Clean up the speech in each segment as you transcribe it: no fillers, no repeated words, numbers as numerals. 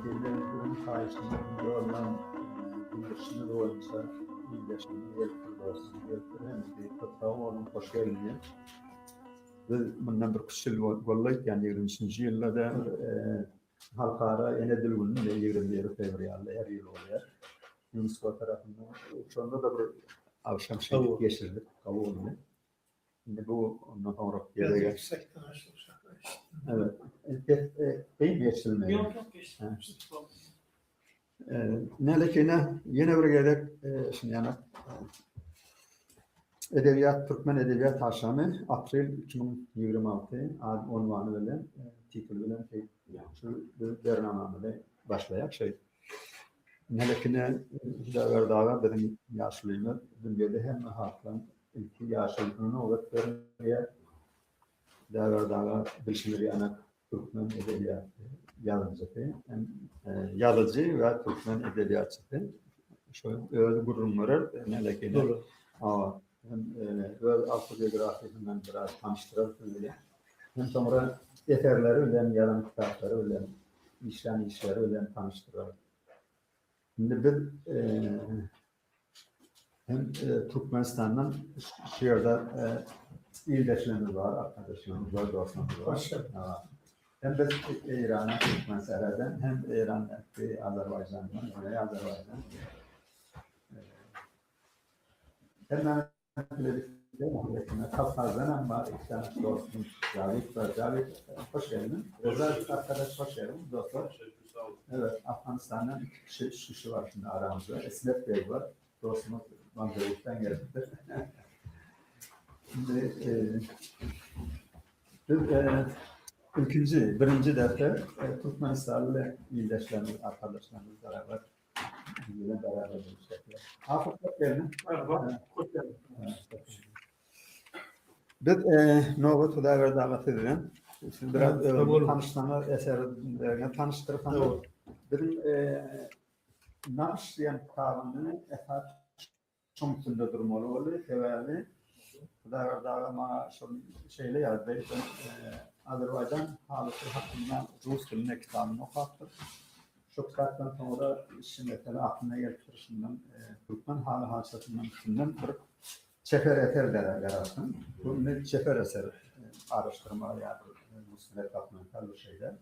Nähili biziň haýyşymyzyň ýollan bildirişimiz boýunça ildeşimiz gelipdir, dostumyz gelipdir. Hemmesi köp sag boluň, hoş geldiňiz. Biz mundan bir üç ýyl boldy, ýagny 23-nji ýylda-da bir Halkara ene dil günü 21 fewralda her ýyl bolýar. UNESCO tarapyndan şonda-da bir agşam şeýdip geçirdik, gowy boldy. Indi bu ondan soňra gezege. Evet. Beýin geçilmedi. Ýok, ýok, geçdi. Nälekeýne ýene bir gezek şuny ýana Edebiýat Türkmen edebiýat agşamy aprel 2026 ad unwany bilen tituly bilen şu bernamamyzy başlaýak şeý. Nälekeýne Hudaýberdi aga biziň ýaşulymyz dünýede hemme halklaryň Ilki ýaşulysyna nobat berilýär. Hudaýberdi aga bilşimiz ýaly türkmen edebiýat ýazyjysy, hem ýazyjy we türkmen edebiýatçysy. Şo özi gürrüň berer, nälekin. Hawa, hem öz awtobiografiýasyndan biraz tanyşdyrar siz bilen. Hem soňra eserleri bilen, ýazan kitaplary bilen, işlän işleri bilen tanyşdyrar. Indi biz Hem Türkmenistandan şu ýerde ildeşlerimiz bar, arkadaşlarymyz bar, dostlarymyz bar. Hem biz Eýrana, Türkmensähreden, hem Eýrandaky Azerbaýjandan, Güneý Azerbaýjan. Hem Kawkazdan hem bar, iki tane dostum Jawid bar. Jawid, hoş geldin. Reza arkadaş hoş geldin dostlar. Evet, Afganistan'dan iki kişi, üç kişi var şimdi aramızda. Esmet Bey var. Dostumuz Bangladesh'ten gelipdir. Şimdi e, biz e, ilkinji, birinji derste e, Türkmenistanly ildeşlerimiz, arkadaşlarımız beraber Bilen beraber buluşacaklar. Afet hoş geldin. Merhaba, hoş geldin. Biz e, Nobat Hudaýberdi aga siz bilen. Siz biraz özüňizi tanyşsaňyz, eserleriňizi tanyşdyrsaňyz. Biziň e, Nagyş diýen kitabyny esas Şoň üstünde durmaly boldy. Sebäbi Hudaýberdi aga maňa şol şeýle ýazdy, Sen Azerbaýjan halysy hakynda rus dilinde kitabyny okapdyr. Şo kitapdan soňra şu mesele aklyna gelipdir, şundan türkmen haly halyçasynyň üstünden bir çeper eser ýaratsyn. Bu indi çeper eser, araşdyrma ýa bir mustanet dokumental bir şeý däl.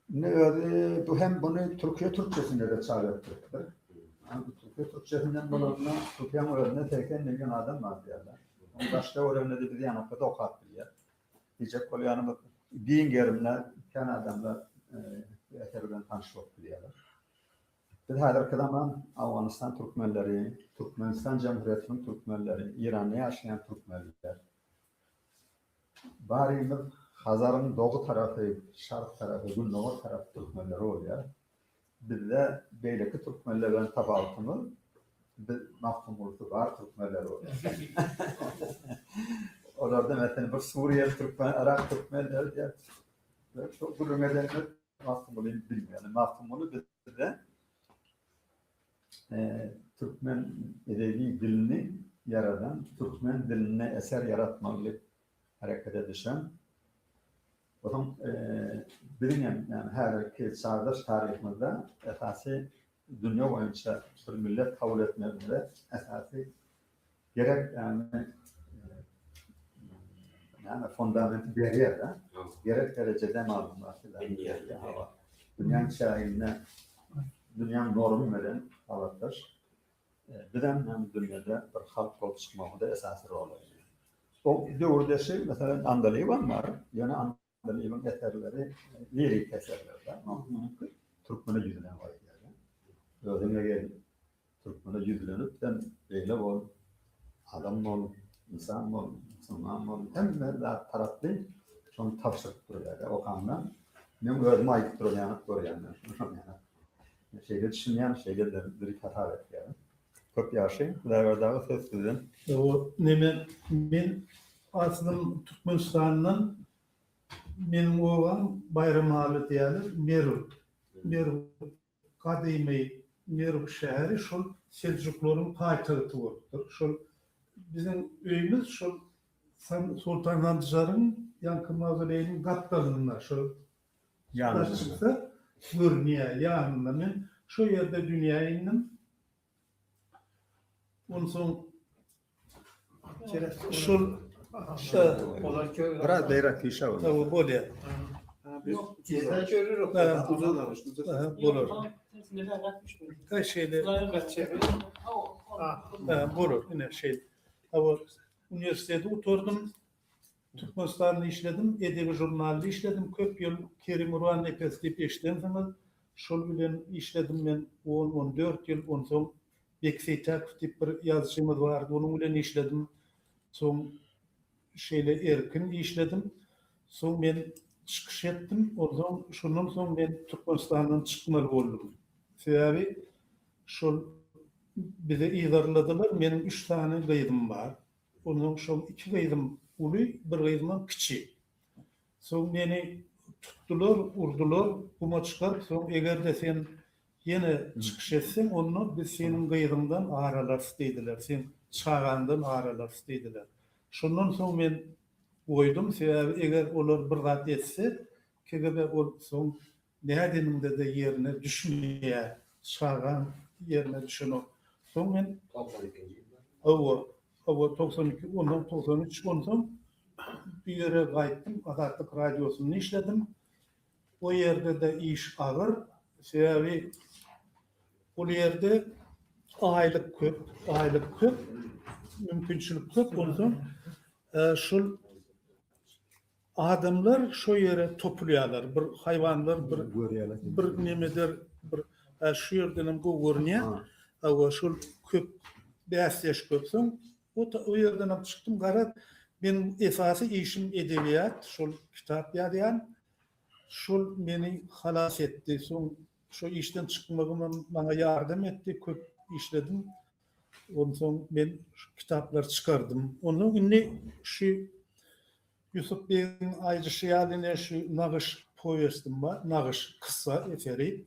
Indi özi bu hem buny Türkiýe türkçesinde-de çap etdiripdir. Bu Türkiýe türkçesinden bolanda Türkiýäň özünde 80 million adam bar diýýärler. Onuň daş-töwereginde-de biz ýanakda-da okap bilýär. Diýjek bolýanymyz giň gerimde kän adamlar bu eser bilen tanyş bolup bilýärler. Biz häzirki zaman Owganystan türkmenleri, Türkmenistan Jemhuriýetiniň türkmenleri, Eýranda ýaşaýan türkmenler, Barymyz Hazaryň dogy tarapy, şark tarapy, gündogar tarapy türkmenleri bolýar. Bizde beýleki türkmenler bilen tapawutymyz, biz Magtymgulusy bar türkmenler bolýar. Olarda meselem bir suriýaly türkmen, yrak türkmenleri diýip, şo gürrüň edenler Magtymgulyny bilmeýär. Magtymguly bizde Türkmen edebi dilini ýaradan, türkmen dilinde eser ýaratmaly herekete düşen. Onuň biziň hem, ýagny häzirki çagdaş taryhymyzda esasy dünýe boýunça bir millet kabul etmegimize esasy gerek, ýagny näme fundamenti berýär-de. Gerek derejede maglumaty berýär. Hawa. Dünýäň çäginde dünýäň normy bilen gabatdaş. Bizem hem dünýede bir halk bolup çykmagymyzda esasy rol oýnaýar. O döwürdeşi meselem Andalybam bar. Ýöne Andalybyň eserleri lirik eserler-de. Munuňky türkmene ýüzüne gaýdýar. Özüňe gel, Türkmene ýüzlenip sen beýle bol, adam bol, ynsan bol, musulman bol, hemme zat taraply şony tabşyryp durýar. Okanda men özüm aýdyp duran ýaly görýän men şony. Şeýle düşünýän, şeýle-de bir hasap etýärin. Köp ýagşy, Hudaýberdi aga söz sizden. O neme men aslym Türkmenistandan meniň obam Baýramaly diýýärler Merw. Merw Gadymy Merw şäheri şol seljuklaryň paýtagty bolupdyr. Şol biziň öýümiz şol Soltan Sanjaryň ýaňky mawzoleýiniň gapdalynda şol daş çyksa. Görünýär ýanynda. Men şo ýerde dünýä indim. Onsoň şol Biraz beýräk işe bolýar. Tamam bolýar. Bolar. Ha şeýle. Ha bolar. Ine şeýle. Hawa, uniwersiteti gutardym. Türkmenistanda işledim, edebi žurnalda işledim köp ýyl. Kerim Gurban Nepes diýip eşidensiňiz. Şol bilen işledim men on, 14 ýyl. Onsoň Beki Seýtäkow diýip bir ýazyjymyz bardy, onuň bilen işledim. Soň şeýle erkin işledim. Soň men çykyş etdim. Onsoň şondan soň men Türkmenistandan çykmaly boldum. Sebäbi şol bizi yzarladylar. Meniň üç sany gyzym bar. Onsoň şol iki gyzym uly, bir gyzymam kiçi. Soň meni tutdular, urdular, guma çykaryp, soň eger-de sen ýene çykyş etseň, onda biz seniň gyzyňdan ar alarys diýdiler, seň çagaňdan ar alarys diýdiler. Şondan soň men goýdum, sebäbi eger olar bir zat etse, KGB ol soň nädeniňde-de ýerine düşmeýär, çagaň ýerine düşenok. Soň men. 92-nji ýylda. Hawa, hawa, 92, onsoň 93, onsoň bu ýere gaýtdym, Azatlyk radiosynda işledim. O ýerde-de iş agyr, sebäbi ol ýerde aýlyk köp, aýlyk köp, mümkinçilik köp, onsoň şol adamlar şo ýere topulýarlar, bir haýwanlar bir bir nemeler bir şu ýerdenem gowy görünýär. Hawa, şol köp bäsdeş köp. Soň o ýerdenem çykdym, garaz, meniň esasy işim edebiýat, şol kitap ýazýan. Şol meni halas etdi. Soň şo işden çykmagymam maňa ýardam etdi. Köp işledim. Onsoň men şu kitaplary çykardym. Ondan indi şu Ýusup begiň aýdyşy ýaly ine şu Nagyş powestim bar, Nagyş kyssa eseri.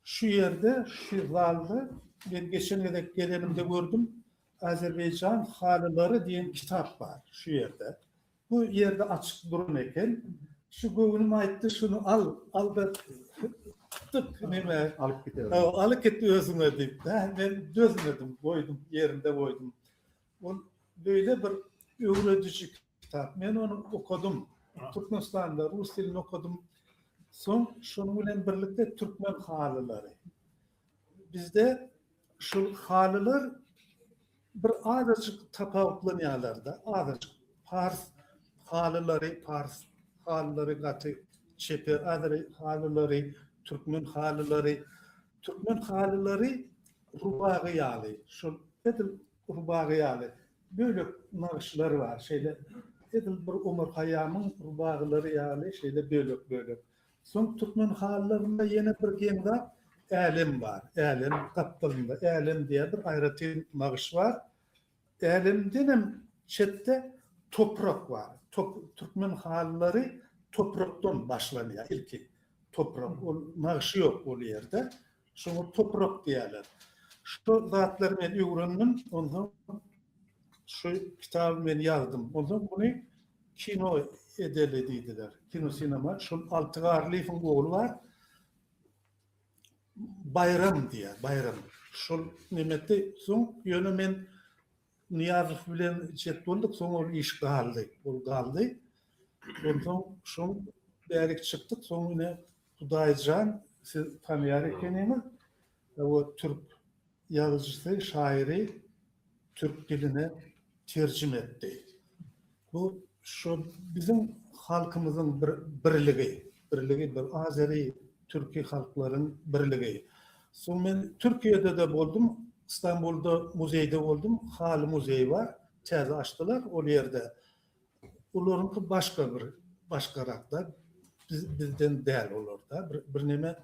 Şu ýerde, şu zalda men geçen gezek gelenimde gördüm, Azerbaýjan halylary diýen kitap bar şu ýerde. Bu ýerde açyk duran eken. Şu göwnüm aýtdy, şuny al, al-da tık neme alyp git. Alyp git özüňe diýip. Men dözmedim, goýdum, ýerinde goýdum. Ol beýle bir öwrediji kitap. Men ony okadym. Türkmenistanda rus dilinde okadym. Soň şonuň bilen birlikde türkmen halylary. Bizde şol halylar bir azajyk tapawutlanýarlar-da, azajyk. Pars halylary, pars halylary gaty çeper, azeri halylary, türkmen halylary. Türkmen halylary rubagy ýaly, şol edil rubagy ýaly bölek nagyşlar bar, şeýle edil bir Omar Haýýamyň rubagylary ýaly şeýle bölek-bölek. Soň türkmen halylarynda ýene bir geň zat, älem bar. Älem gapdalynda älem diýen bir aýratyn nagyş bar. Älemdenem çetde toprak bar. Türkmen halylary toprakdan başlanýar ilki. Toprak, ol nagşy ýok ol ýerde. Şoňa toprak diýýärler. Şu zatlary men öwrendim, onsoň şu kitaby men ýazdym. Onsoň muny kino edeli diýdiler. Kino sinema. Şol Alty Garlyýewiň ogly bar. Baýram diýýär, Baýram. Şol nemetdi. Soň ýöne men Nyýazow bilen çet bolduk, soň ol iş galdy. Ol galdy. Onsoň şoň bärik çykdyk, soň ine Hudaýjan siz tanaýar ekeniňiz. O türk ýazyjysy, şaýyry türk diline terjime etdi. Bu şo biziň halkymyzyň bir birligi, birligi bir azeri türki halklaryň birligi. Soň men Türkiýede-de boldum, Stambulda muzeýde boldum, haly muzeýi bar, täze açdylar ol ýerde. Olaryňky başga bir, başgarak-da, biz bizden däl olar-da, bir birneme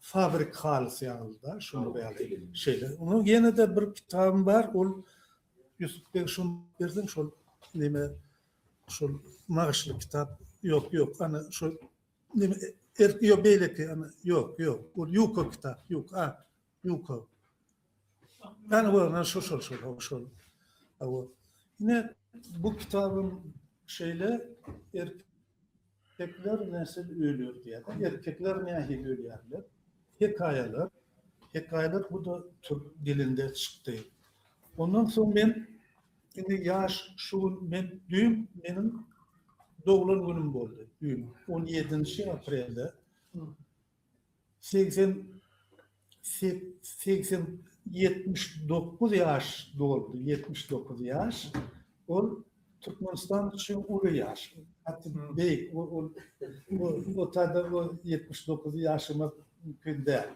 fabrik halysy ýaly-da, şunuň ýaly şeýle. Onuň ýene-de bir kitabym bar, ol Ýusup beg şony berseň şol neme şol nagyşly kitap ýok ýok ana şol neme erk ýok beýleki ana ýok ýok ol ýuka kitap ýuk a ýuka ana bu ana şol şol şol şol hawa ine bu kitabym şeýle erk. Erkekler näsil ölür diýýär. Erkekler nähili ölýärler? Hekaýalar. Hekaýalar bu-da türk dilinde çykdy. Ondan soň men indi ýaş şu gün men düýn meniň doglan günüm boldy. Düýn 17-nji aprelde. 80 80 79 ýaş doldy, 79 ýaş. Ol Türkmenistan üçin uly ýaş. Gaty beýik. Ol o taýda o 79 ýaşamak mümkin däl.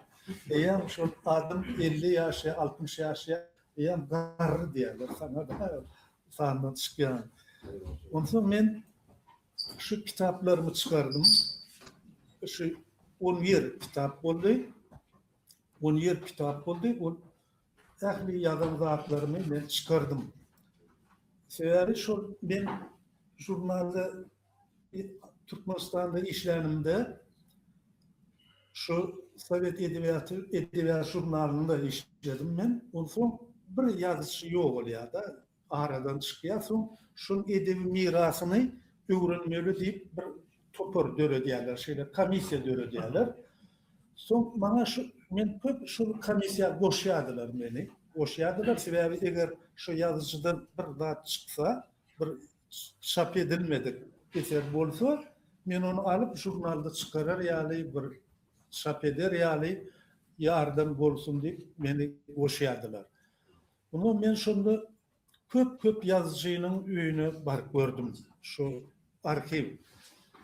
Eýýäm şol adam 50 ýaşaýar, 60 ýaşaýar, eýýäm garry diýýärler saňa da sandan çykýan. Onsoň men Şu kitaplarymy çykardym. Şu on bir kitap boldy. On bir kitap boldy. Ol ähli ýazan zatlarymy men çykardym. Sebäbi şol men žurnalda Türkmenistanda işlänimde şu Sowet edebiýaty edebiýat žurnalynda işledim men. Onsoň bir ýazyjy ýogalýar-da. Aradan çykýar, soň şol edebi mirasyny öwrenmeli diýip bir topar döredýärler, şeýle komissiýa döredýärler. Soň maňa şu men köp şol komissiýa goşýardylar meni. Goşýardylar, sebäbi eger şo ýazyjydan bir zat çyksa, bir çap edilmedik eser bolsa, men ony alyp žurnalda çykarar ýaly bir çap eder ýaly ýardam bolsun diýip meni goşýardylar. Muňa men şonda köp-köp ýazyjynyň öýüne baryp gördüm. Şu arhiw.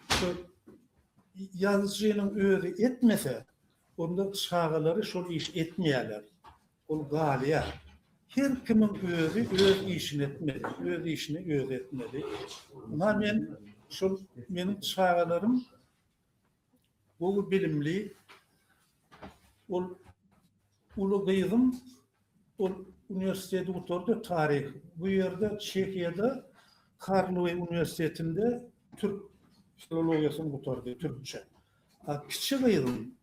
Şu ýazyjynyň özi etmese, onda çagalary şol işi etmeýärler. Ol galýar. Her kimiň özi öz işini etmeli. Öz işini özi etmeli. Ynha men şol meniň çagalarym Gowy bilimli. Ol uly gyzym ol uniwersiteti gutardy taryh. Bu ýerde Çehiýada Karlowy uniwersitetinde türk filologiýasyny gutardy türkçe. A kiçi gyzym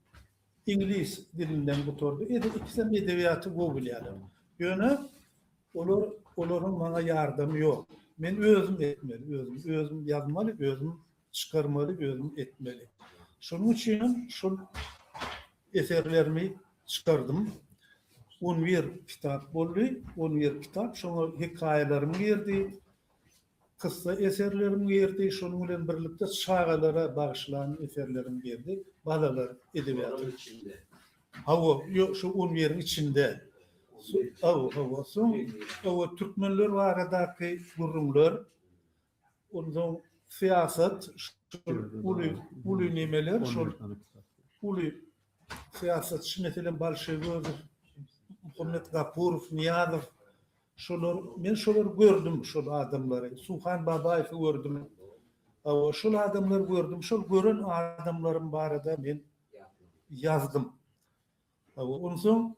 iňlis dilinden gutardy. Edil ikisem edebiýaty gowy bilýärler. Ýöne olar olaryň maňa ýardamy ýok. Men özüm etmeli, özüm özüm ýazmaly, özüm çykarmaly, özüm etmeli. Şonuň üçinem şol eserlerimi çykardym. On bir kitap boldy. On bir kitap, şoňa hekaýalarym girdi, kyssa eserlerim girdi, şonuň bilen birlikde çagalara bagyşlan eserlerim girdi, balalar edebiýaty. Olaryň içinde. Hawa, ýok, şu on biriň içinde. Hawa, hawa. Soň, hawa, türkmenler baradaky gürrüňler, Onsoň syýasat şol uly uly nemeler şol uly syýasatçy meselem Bolşegozow, Muhammet Gapurow, Nyýazow şolar men şolary gördüm şol adamlary. Suhan Babaýewi gördüm. Hawa şol adamlary gördüm. Şol gören adamlarym barada men ýazdym. Hawa onsoň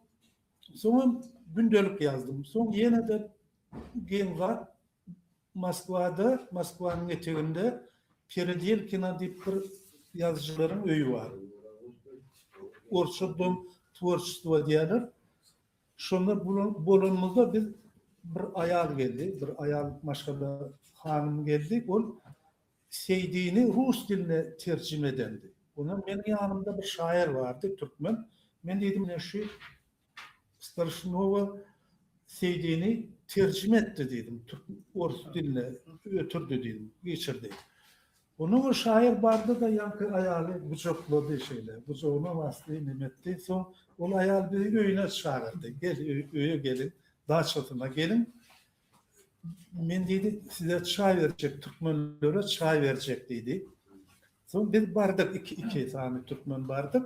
soňam gündelik ýazdym. Soň ýene-de geň zat Moskwada, Moskwanyň eteginde Peredelkina diýip bir ýazyjylaryň öýi bar. Orsça Dom tworçestwa diýýärler. Şonda bolanymyzda biz bir aýal geldi, bir aýal maşgala hanym geldi. Ol Seýdini rus diline terjime edendi. Ondan meniň ýanymda bir şaýyr bardy, türkmen. Men diýdim, ine şu Starşinowa Seýdini terjime etdi diýdim, türk orus diline ötürdi diýdim, geçirdi. Ondan ol şaýyr bardy-da ýaňky aýaly gujaklady şeýle, gujagyna basdy, neme etdi. Soň ol aýal bizi öýüne çagyrdy, gel öýe geliň, daçasyna geliň. Men diýdi, size çaý berjek, türkmenlere çaý berjek diýdi. Soň biz bardyk, iki, iki sany türkmen bardyk.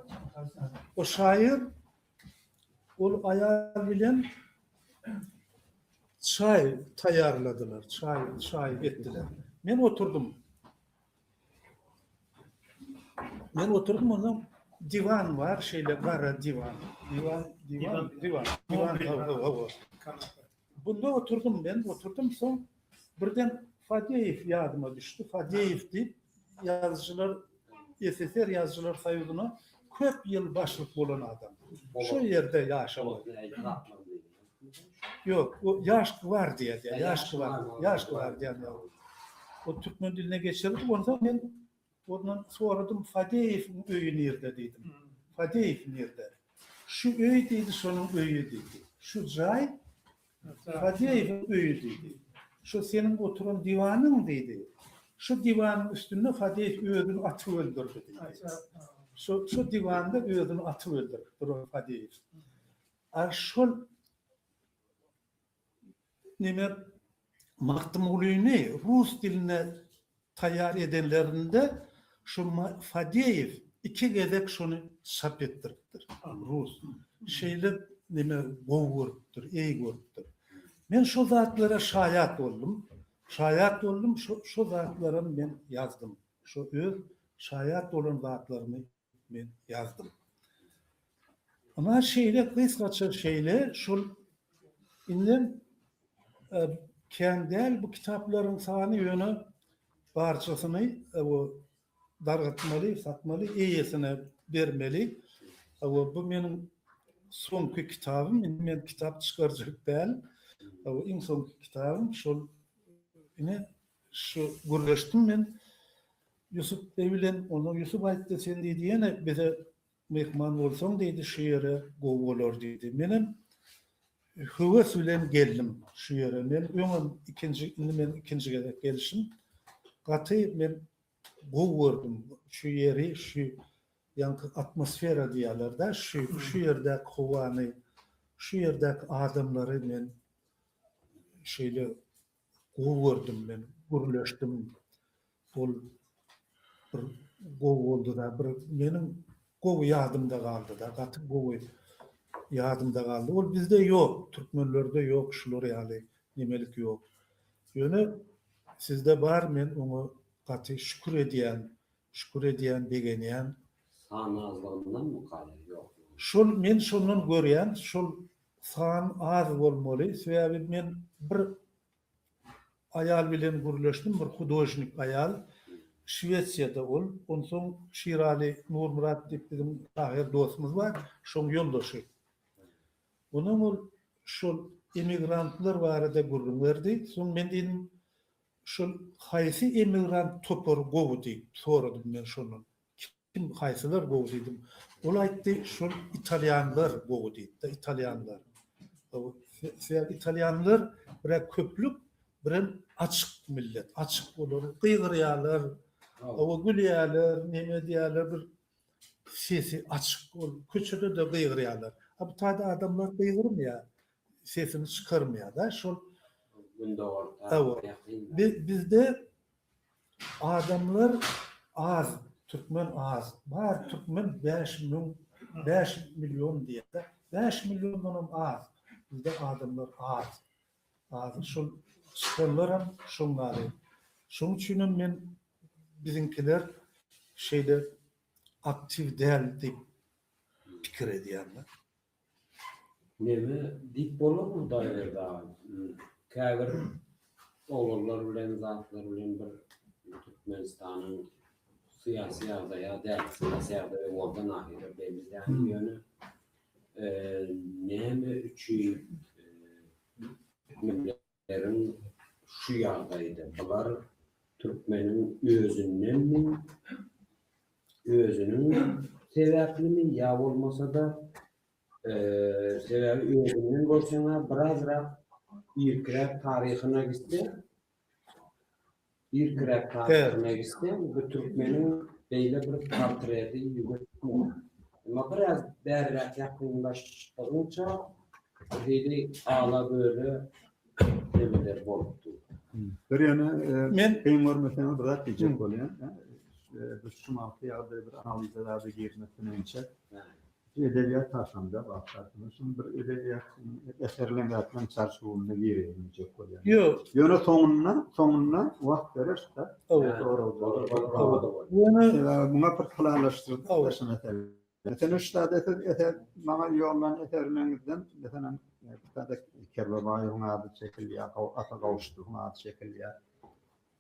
O şaýyr Ol aýal bilen çaý taýýarladylar, çaý, çaý etdiler. Men oturdym. Men oturdym, ondan diwan bar, şeýle gara diwan. Diwan, diwan, diwan, diwan, hawa, hawa. Bunda oturdym men, oturdym, soň birden Fadeýew ýadyma düşdi. Fadeýew diýip, ýazyjylar, SSR Ýazyjylar soýuzyna köp ýyl başlyk bolan adam. Şo ýerde ýaşamaly. Ýok, o Ýaş gwardiýa diýýär, Ýaş gwardiýa, Ýaş gwardiýa. O türkmen diline geçirildi, onsoň men. Ondan soradym, Fadeýewiň öýi nirde diýdim. Fadeýew nirde? Şu öý diýdi, şonuň öýi diýdi. Şu jaý Fadeýewiň öýi diýdi. Şu seniň oturan diwanyň diýdi. Şu diwanyň üstünde Fadeýew özüni atyp öldürdi diýdi. Şu şu diwanda özüni atyp öldüripdir ol Fadeýew. A şol neme Magtymgulyny rus diline taýýar edenlerinde şu Fadeýew iki gezek şony çap etdiripdir. Rus. Şeýle neme gowy görüpdir, eý görüpdir. Men şo zatlara şaýat boldum. Şaýat boldum, şo şo zatlaram men ýazdym. Şo öz şaýat bolan zatlarymy men ýazdym. Ynha şeýle gysgaça şeýle şol indem kän däl bu kitaplaryň sany ýöne barçasyny bu dargatmaly, satmaly, eýesine bermeli. Bu meniň soňky kitabym, indi men kitap çykarjak däl. Iň soňky kitabym şol ine şu gürleşdim men. Ýusup beý bilen, onsoň Ýusup aýtdy, sen diýdi, ýene bize myhman bolsaň diýdi, şu ýere gowy bolar diýdi. Menem höwes bilen geldim şu ýere. Men öňem ikinji, indi men ikinji gezek gelişim. Gaty men gowy gördüm şu ýeri, şu ýaňky atmosfera diýýärler-dä, şu şu ýerdäki howany, şu ýerdäki adamlary men şeýle gowy gördüm men, gürleşdim. Ol bir gowy boldy-da, bir meniň gowy ýadymda galdy-da, gaty gowy ýadymda galdy. Ol bizde ýok, türkmenlerde ýok, şular ýaly nemelik ýok. Ýöne sizde bar, men oňa gaty şükür edýän, şükür edýän, begenýän. San azlygyndanmy gaýa ýoklugy? Şol men şondan görýän, şol san az bolmaly, sebäbi men bir Aýal bilen gürleşdim, bir hudožnik aýal, Şwesiýada ol. Onsoň Şiraly Nurmyrat diýip biziň şahyr dostumyz bar, şoň ýoldaşy. Onam ol şol emigrantlar barada gürrüň berdi. Soň men diýdim, şol haýsy emigrant topary gowy diýip soradym men şondan. Kim haýsylar gowy diýdim. Ol aýtdy şol italýanlar gowy diýdi-de italýanlar. Sebäbi italýanlar birä köplük birem açyk millet. Açyk olar gygyrýarlar, hawa gülýärler, neme edýärler bir sesi açyk ol köçede-de gygyrýarlar. A bu taýda adamlar gygyrmaýar, sesini çykarmaýar-da şol. Gündogar tarapa ýakyn. Bizde Adamlar az türkmen az bar türkmen 5000 5 million diýýär 5 milliondanam az bizde adamlar az az şol çykanlaram şoň ýaly şoň üçinem men biziňkiler şeýle aktiw däl diýip pikir edýän. Neme diýip bolarmy Hudaýberdi aga? Käbir oglanlar bilen zatlar bilen bir Türkmenistanyň syýasy ýagdaýa däl, syýasy ýagdaý owaldan ahyra belli däl, ýöne näme üçin türkmenleriň şu ýagdaýda bular türkmeniň özündenmi özüniň sebäplimi ýa bolmasa-da sebäbi özünden görseň-ä birazrak irkiräk taryhyna gitseň irkiräk taryhyna gitseň bu türkmeniň beýle bir portreti ýüze çykmaýar. Emma biraz bäriräk ýakynlaşdygyňça bir hili ala-böle nemeler bolupdy. Bir ýöne men kyn görmeseňiz bir zat diýjek bolýan. Biz şu wagtky ýagdaýy bir analize zada girmekden öňçe edebiýat haşamda wagtda şuny bir edebiýat eserleň zatlaryň çarçuwynda gireýin diýjek bolýan. Ýok. Ýöne soňunda soňunda wagt bereris-de. Ýöne muňa bir planlaşdyrdyk şu mesele. Meselem, şu zada siz eser maňa ýollan eserleriňizden, meselem, bu zada Kerbabaýewiň ady çekilýär, Ata Gowşudowyň ady çekilýär.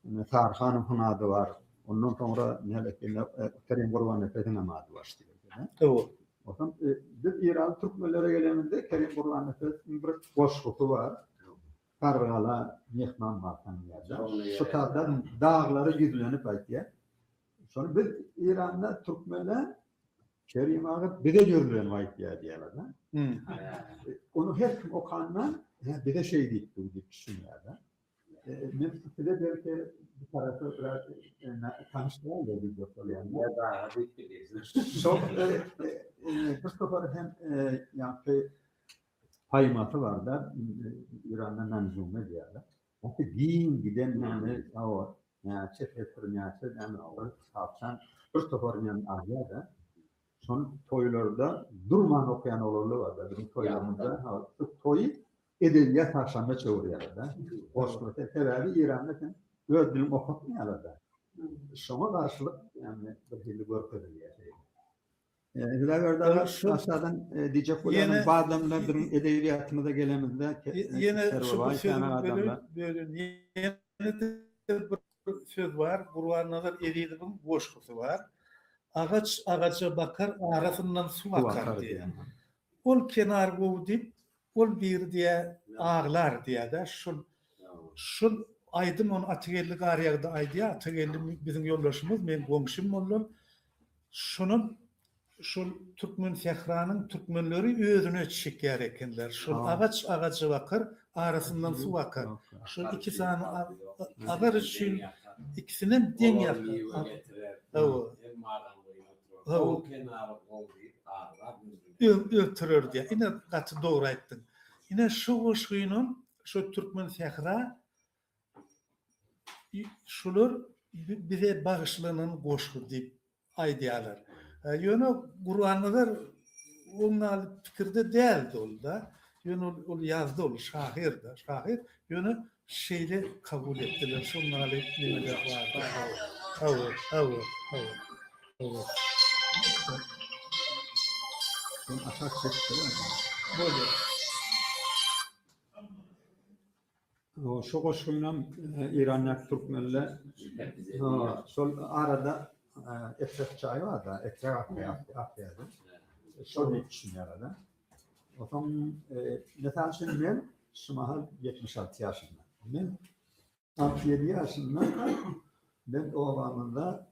Ine, Saryhanowyň ady bar. Ondan soňra nälekin Kerim Gurbannepesiň hem ady bar şu ýerde. Dogry. Onsoň biz Eýranly türkmenlere gelenimizde Kerim Gurbannepesiň bir goşgusy bar. Garrygala myhman barsaň diýýär. Şu taýdan daglara ýüzlenip aýtýar. Şony biz Eýranda türkmenler Kerim aga bize ýüzlenip aýtýar diýýärler-de. Ony her kim okanda bize şeý diýipdi diýip düşünýär-de. Men size belki bu tarapy biraz tanyş däldir diýjek bolýan. Ýa daga diýip bilýärsiň. Şol bir topar hem ýaňky poemasy bar-da, Eýranda Manzume diýýärler. Gaty giň giden näme hawa näçe setir näçe näme bir kitapçan bir topar näme alýada şony toýlarda durman okaýan oglanlar barda biziň toýlarymyzda hawa şu toýy edebiýat agşamyna çöwürýärler-de goşgy sebäbi Eýranda sen öz diliň okatmaýarlar-da şoňa garşylyk ýagny bir hili görkezilýär şeýle. Hudaýberdi aga, aşadan diýjek bolýanym, bu adamlar biziň edebiýatymyza gelenimizde Ýene şu bir sözümi böleýin, ýene-de bir söz bar, Gurbannazar Ezizowyň goşgusy bar. Agaç agaja bakar, arasyndan suw akar diýýär. Ol kenar gowy diýip, ol biri diýýär, aglar diýýär-de, şol şol aýdym ony Atageldi Garýagdy aýdýar, Atageldi biziň ýoldaşymyz, meň goňşym bollar. Şonam şol türkmen sähranyň türkmenleri özüne çekýär ekenler. Şol agaç agaja bakar, arasyndan suw akar. Şol iki sany agar üçin ikisinem deň ýakar. Hawa. Hawa. Ötürer diýýär. Ine gaty dogry aýtdyň. Ine şu goşgynam şo türkmen sähra Şular bize bagyşlanan goşgy diýip aýdýarlar. Ýöne Gurbannazar oň ýaly pikirde däldi ol-da. Ýöne ol ol ýazdy ol şahyr-da, şahyr. Ýöne şeýle kabul etdiler, şoň ýaly nimeler bardy. Hawa, hawa, hawa, hawa. Sen aşak çekip Bolýar. Şu goşgynam Eýrandaky türkmenler şol arada Etrek çaýy bar-da, Etrek akýar. Şol diýip düşünýärler-de. Onsoň mysal üçin men şu mahal 76 ýaşymda. Men 67 ýaşymda men obamyzda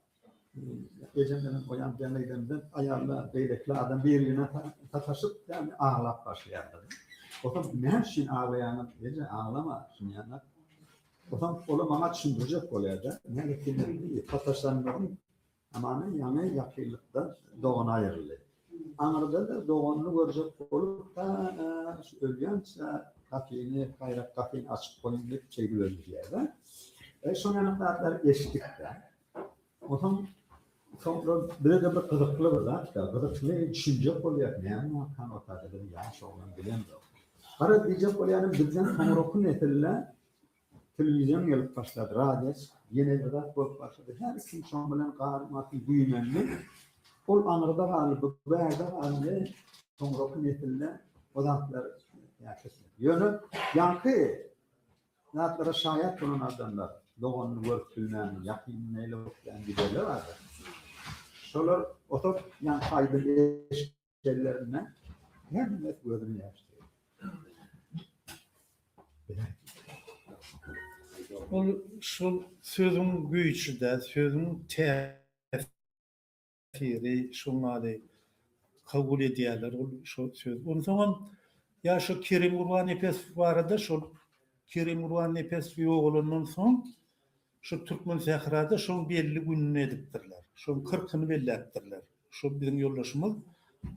Ejem bilen oýan bilen gidemde aýallar, beýlekili adam bir-birine sataşyp, ýagny aglap başlaýarlar. Otam näme üçin aglaýaňyz? Eje aglama, şunýanak. Otam olar maňa düşündirjek bolýar-da. Näme üçin sataşanlaryň amany ýaňy ýakynlykda dogany aýryldy. Aňyrda-da doganyny görjek bolup, ta şu ölýänçä gapyny, gaýrak gapyny açyp goýuň diýip şeýdip öldürýär-de. E, şonýanak zatlary eşitdik-de. Onsoň soňra bize-de bir gyzykly bir zat-da, gyzykly düşünjek bolýar, näme wakaň otada biz ýaş oglan bilemzok. Garaz diýjek bolýanym bizden soňraky nesilde telewizion gelip başlady, radio ýene bir zat bolup başlady. Her kim şoň bilen garym-gatym güýmendi. Ol aňyrda galdy, bu bärde galdy. Soňraky nesilde o zatlar ýa-da Ýöne ýaňky Zatlara şaýat bolan adamlar, doganyny görüp bilmän, ýakynyny ele okýan giderler bardyr. Şolar oturyp, ýaňky aýdym eşidenlerinde hemmesi gözüne ýaş degýär. Ol şol sözüň güýji-dä, sözüň täsiri. Täsiri şoňňaly kabul edýärler ol şo söz. Onsoňam ýa şo Kerim Gurbannepesow barada şol Kerim Gurbannepesow ýogalandan soň şo Türkmen sährada şoň belli gününi edipdirler. Şoň kyrkyny belläpdirler. Şo biziň ýoldaşymyz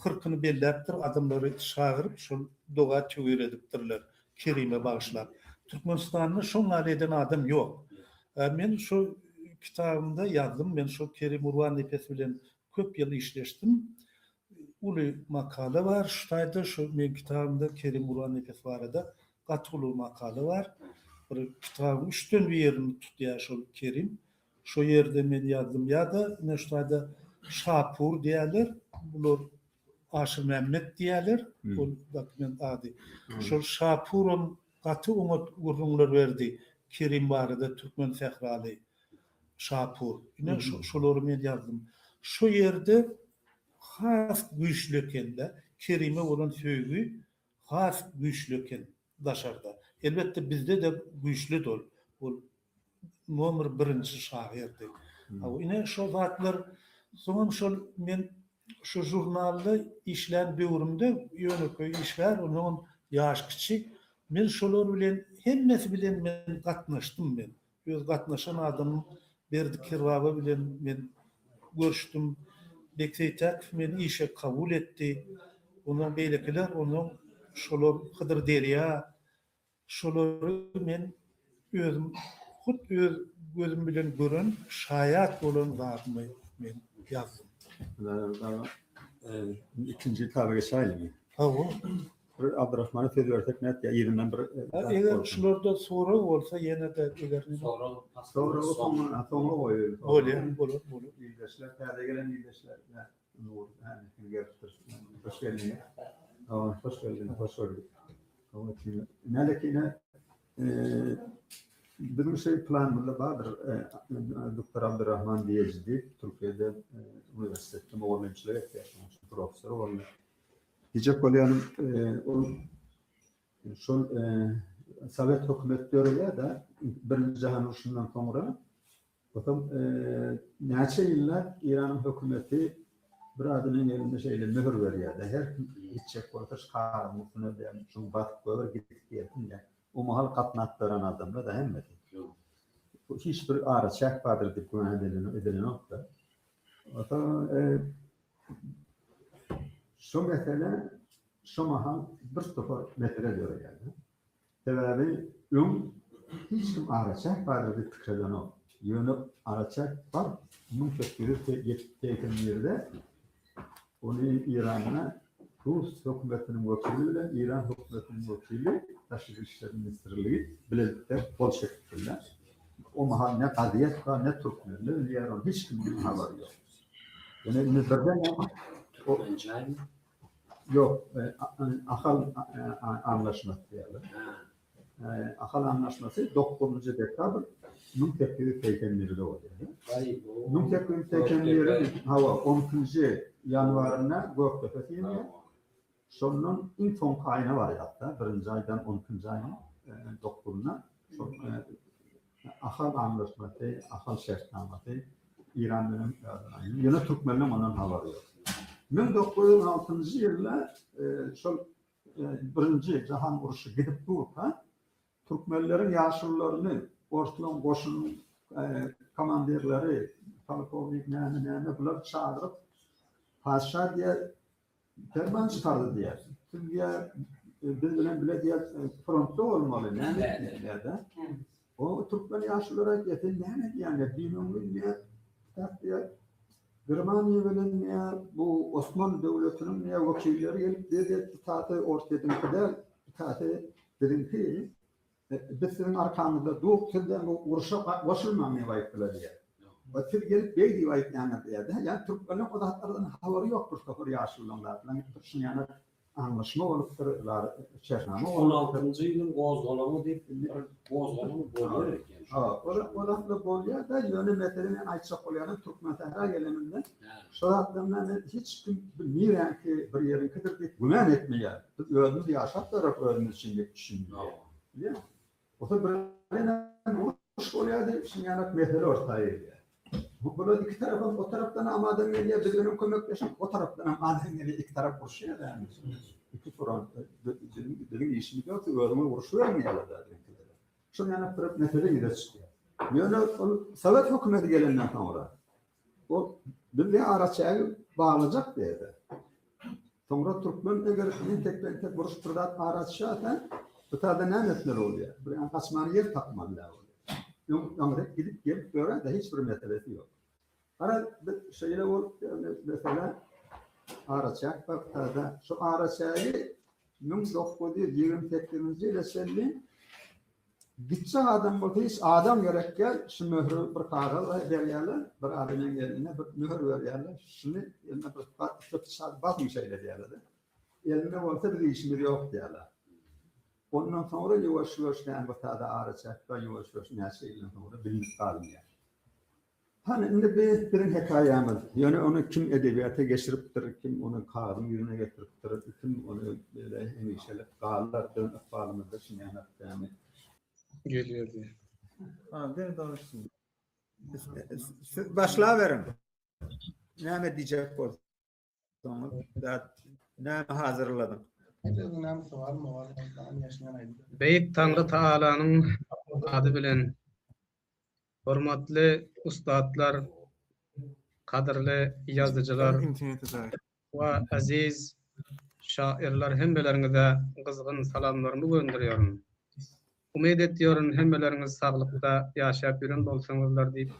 kyrkyny belläpdir, adamlary çagyryp şol doga töwir edipdirler Kerime bagyşlap. Türkmenistanda şoňňaly eden adam ýok. Men şo kitabymda ýazdym, men şo Kerim Gurbannepes bilen köp ýyl işleşdim. Uly makala bar şu taýda, şo meň kitabymda Kerim Gurbannepes barada gaty uly makala bar. Bir kitabyň üçden birini tutýar şol Kerim. Şo ýerde men ýazdym. Ýa-da ine şu taýda Şapur diýýärler. Bular Aşyrmämmet diýýärler, ol dokument ady. Şol Şapuram gaty oňat gürrüňler berdi Kerim barada türkmen sähraly Şapur. Ine şolary men ýazdym. Şo ýerde has güýçli eken-de, Kerime bolan söýgi has güýçli eken daşarda. Elbetde bizde-de güýçlüdi ol. Ol nomer birinji şahyrdy. Ine şo zatlar soňam şol men şu žurnalda işlän döwrümde ýönekeý işgär onsoňam ýaş kiçi men şolar bilen hemmesi bilen men gatnaşdym men. Öz gatnaşan adamym Berdi Kerbaba bilen men görüşdim. Bek Seýtäkow meni işe kabul etdi. Ondan beýlekiler, ondan şolar Hydyr Derýa, şolary men özüm hut öz gözüm bilen gören, şaýat bolan zadymy men ýazdym. Ikinji etaba geçäýlimi? Hawa. Bir Abdurrahmana söz bersek nätýär? Yzyndan bir Eger şularda sorag bolsa ýene-de eger Sorag Soragy soňa soňa goýaýyn. Bolýar, bolar, bolar. Ildeşler, täze gelen ildeşler. Nur, hä, gelipdir. Hoş geldiňiz. Hawa, hoş geldiňiz, hoş gördük. Hawa, Nälekin biziň şeý planymyzda bardyr. Doktor Abdurrahman Diýeji Türkiýede uniwersitetde mugallymçylyk etýär, şonuň üçin professor boldy. Diýjek bolýanym, ol şol sowet hökümeti döreýär-de, Birinji jahan urşundan soňra. Otam näçe ýyllap Eýranyň hökümeti bir adamyň eline şeýle möhür berýär-de, her kim gitjek bolsa şu kagyzyň üstüne diýýär, şuny basyp goýber, gidip gelsin diýýär. O mahal gatnap beren adamlar-da hemmesi. Hiç bir araçäk bardyr diýip güman edilenok-da. Otam Şo mesele şo mahal bir topar mesele döreýär-de. Sebäbi öň hiç kim araçäk bardyr diýip pikir edenok. Ýöne araçäk bar, 1881-de ony Eýranda rus hökümetiniň wekili bilen Eýran hökümetiniň wekili Daşary işler ministrligi bilelikde gol çekipdirler. O mahal ne gazet bar, ne türkmenler bilýär, ony hiç kimiň habary ýok. Ýöne indi birden Türkmençaýmy? Ýok, Ahal anlaşmasy diýýärler. Ahal anlaşmasy 9-njy dekabr 1881-de bolýar. 1881-iň hawa, 12-nji ýanwarynda Gökdepe synýar. Şondan iň soňky aýyna barýar-da, birinji aýdan on ikinji aýyň dokuzyna şol Ahal anlaşmasy, Ahal şertnamasy Eýran bilen ýöne türkmenleň ondan habary ýok. 1916-njy ýylda şol birinji jahan urşy gidip durka türkmenleriň ýaşulularyny orslaryň goşunyň komandirleri, polkownik näme-näme bular çagyryp patyşa diýýär Perman çykardy diýýär. Siz diýýär, biz bilen bile diýýär, frontda bolmaly, näme diýýär-de. O türkmen ýaşululary aýtýar, sen näme diýýäň diýýär, düýn-öňňin diýýär, kitap diýýär, Germaniýa bilen diýýär, bu Osman döwletiniň diýýär, wekilleri gelip bize diýýär, itate Orsýetiňki däl, itate biziňki. Biz siziň arkaňyzda dur, siz bilen bu urşa goşulmaň diýip aýtdylar diýýär. We siz gelip beý diýip aýtýaňyz diýýär-de. Ýagny türkmenleň o zatlardan habary ýok bir topar ýaşululaň zatlaryň şuny ýaly aňlaşma bolupdyr, şertnama bolupdyr. On altynjy ýylyň gozgalaňy diýip bir gozgalaň bolýar eken. Ha, ol zatlar bolýar-da, ýöne mesele men aýtjak bolýanym Türkmensähra gelenimde şo zatlardan men hiç kim niräňki bir ýeriňkidir diýip güman etmeýär. Biz özümiz ýaşap ýörek özümiz üçin diýip düşünýär. Bilýäňmi? Bolsa birdenem uruş bolýar diýip, şuň ýaly mesele orta gelýär. Bular iki tarapam o tarapdan hem adam gelýär, biz bilen kömekleşip, o tarapdan hem adam gelýär, iki tarap uruşýar ýagny. Iki front, biziň biziň işimiz ýok, siz özüňiz uruşyberiň diýýärler biziňkilere. Şuň ýaly bir mesele ýüze çykýar. Ýöne ol sowet hökümeti gelenden soňra Ol bizde araçägi baglajak diýdi. Soňra türkmen eger entek-entek buruş bir zat ara düşerse, bu taýda näme etmeli bolýar? Bir ýan gaçmana ýer tapmaly bolýar. Öň öňräk gidip gelip ýörer-de hiç bir meselesi ýok. Gara biz şeýle bolup mesele araçäk bar taýda. Şu araçägi 1928-nji ýyla çenli Gitjek adam bolsa hiç adam gerek däl, şu möhüri bir kagyz berýärler, bir adamyň eline bir möhür berýärler, şuny eline bir pyçak basyň şeýle diýýärler. Elinde bolsa biz işimiz ýok diýýärler. Ondan soňra ýuwaş-ýuwaş näme bir sada araçäk bar, ýuwaş-ýuwaş näçe ýyldan soňra bilinip galynýar. Hany indi bi biziň hekaýamyz. Ýöne ony kim edebiýata geçiripdir, kim ony kagyzyň ýüzüne getiripdir, kim ony beýle hemişelik galar biziň ykbalymyzda şunýanak dämi. Gelýär diýýär. Ha, diňe danyşsyn. Siz başlaberiň. Näme diýjek bolsaňyz, zat näme hazyrladyň? Beýik Taňry Tagalanyň ady bilen hormatly ussatlar, gadyrly ýazyjylar we eziz şaýyrlar hemmeleriňize gyzgyn salamlarymy gönderýärin. Umyt etýärin hemmeleriňiz saglykda ýaşap ýören bolsaňyzlar diýip.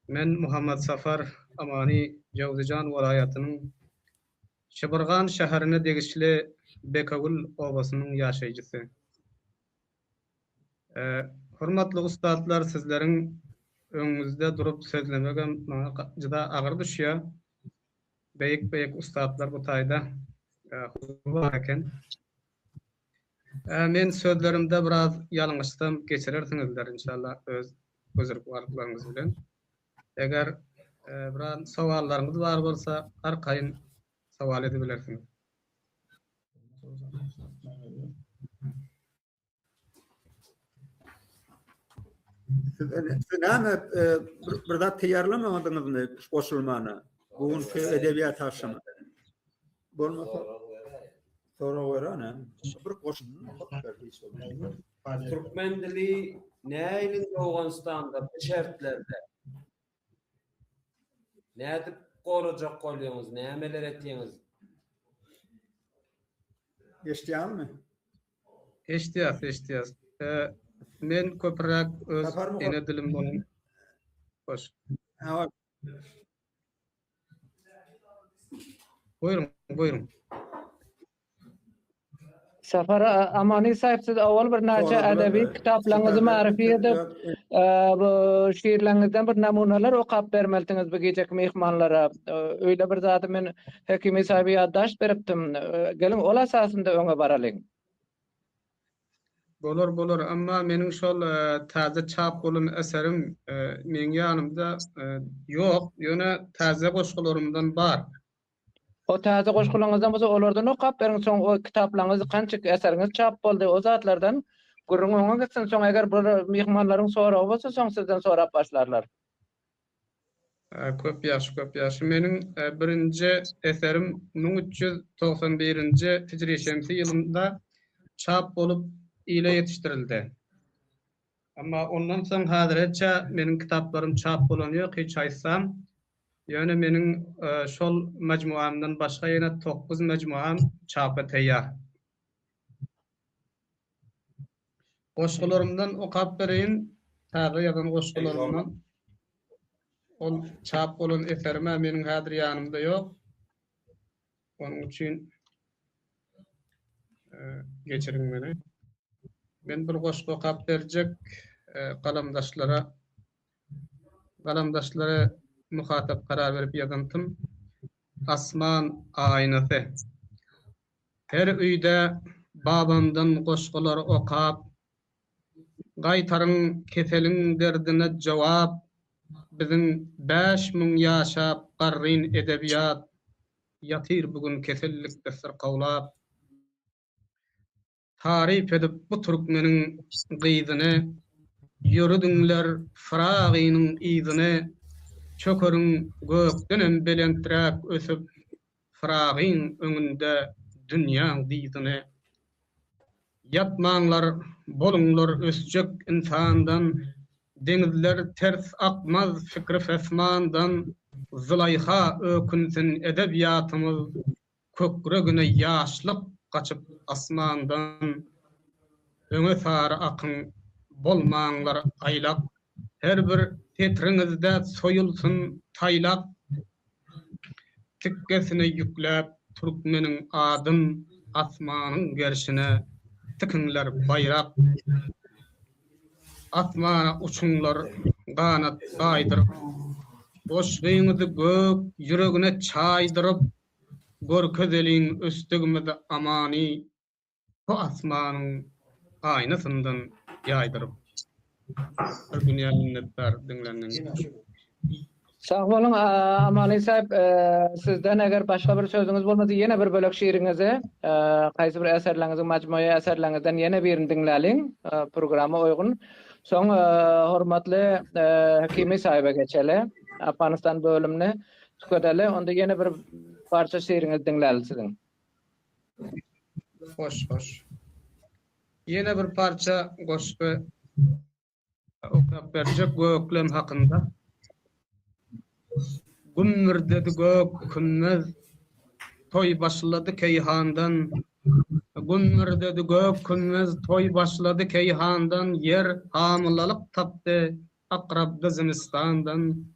Men Muhammad Safar Amany Jöwzijan welaýatynyň Şibirgan şäherine degişli Bekewül obasynyň ýaşaýjysy. Hormatly ussatlar sizleriň öňüňizde durup sözlemegem maňa juda agyr düşýär. Beýik-beýik ussatlar bu taýda huzur bar eken. Men sözlerimde biraz ýalňyşsam geçirersiňizler inşallah öz özrükbarlyklaryňyz bilen. Eger biraz sowallaryňyz bar bolsa arkaýyn sowal edibilersiňiz. Siz siz näme e, bir, bir zat taýýarlamadyňyzmy goşulmana? Bu günki edebiýat agşamy. Bolmasa sorag beren, bir goşulma hiç bolmasa. Türkmen dili nähili Owganystanda bu şertlerde? Nädip gorajak bolýaňyz, nämeler etýäňiz? Eşidýäňmi? Eşidýäs, eşidýäs. Men köpräk öz ene dilim bolan Hoş. Buýruň, buýruň. Safar Amany saýyp siz owal bir näçe edebi kitaplaryňyzy maryfy edip, bu şiirleriňizden bir namunalar okap bermelisiňiz bu gijeki myhmanlara. Öýle bir zady men Hekimi saýyba ýaddaş beripdim. Geliň ol esasynda öňe baralyň. Bolar bolar emma meniň şol täze çap bolan eserim meň ýanymda ýok ýöne täze goşgularymdan bar. O täze goşgularyňyzdan bolsa olardan okap beriň soň o kitaplaryňyz kança eseriňiz çap boldy o zatlardan gürrüň öňe gitsin soň eger bir myhmanlaryň soragy bolsa soň sizden sorap başlarlar. Köp ýagşy köp ýagşy meniň birinji eserim 1391-nji hijri şemsi ýylynda çap bolup ile ýetişdirildi. Emma ondan soň häzirçe meniň kitaplarym çap bolany ýok hiç haýsam. Ýöne meniň şol majmuamdan başga ýene tokguz majmuam çapa teýýar. Goşgularymdan okap bereýin, täze ýazan goşgularymdan. Ol çap bolan eserim-ä meniň häzir ýanymda ýok. Onuň üçin geçiriň meni. Men bir goşgy okap berjek galamdaşlara galamdaşlara muhatap karar berip ýazantym. Asman aýnasy. Her öýde babamdan goşgular okap, Gaýtaryň keseliň derdine jogap, Biziň 5000 ýaşap garryn edebiýat, Ýatyr bu gün kesellikde syrkawlap. Taryp edip bu türkmeniň gyzyny, Ýörediňler Fyragynyň yzyny, Çökeriň gökdenem belenträk ösüp, Fyragyň öňünde dünýäň dyzyny. Ýatmaňlar, boluňlar ösjek ynsandan, Deňizler ters akmaz fikri fesmandan, Zulaýha ökünsin edebiýatymyz, Kökregine ýaşlyk gaçyp asmandan, Öňe sary akyň, bolmaňlar aýlak, Her bir setriňizde soýulsyn taýlak, Tikgesine ýükläp türkmeniň adyn, Asmanyň gerşine tikiňler baýrak. Asmana uçuňlar ganat gaýdyryp, Goşgyňyzy gök ýüregine çaýdyryp, Görkezeliň ösdügimizi amany, Bu asmanyň aýnasyndan ýaýdyryp. Bir dünýä minnetdar diňländigiňiz üçin. Sag boluň Amany saýyp sizden eger başga bir sözüňiz bolmasa ýene bir bölek şiriňizi haýsy bir eserleriňiziň majmuýa eserleriňizden ýene birini diňläliň programa uýgun. Soň hormatly Hekimi sahibe geçeli. Afganistan bölümini tükedeli. Onda ýene bir parça şiriňizi diňläli siziň. Hoş, hoş. Ýene bir parça goşgy okap berjek göklem hakynda. Gümmürdedi gök kümmez, toý başlady keýhandan. Gümmürdedi gök kümmez, toý başlady keýhandan, Ýer hamylalyk tapdy, akrapdy zimistandan.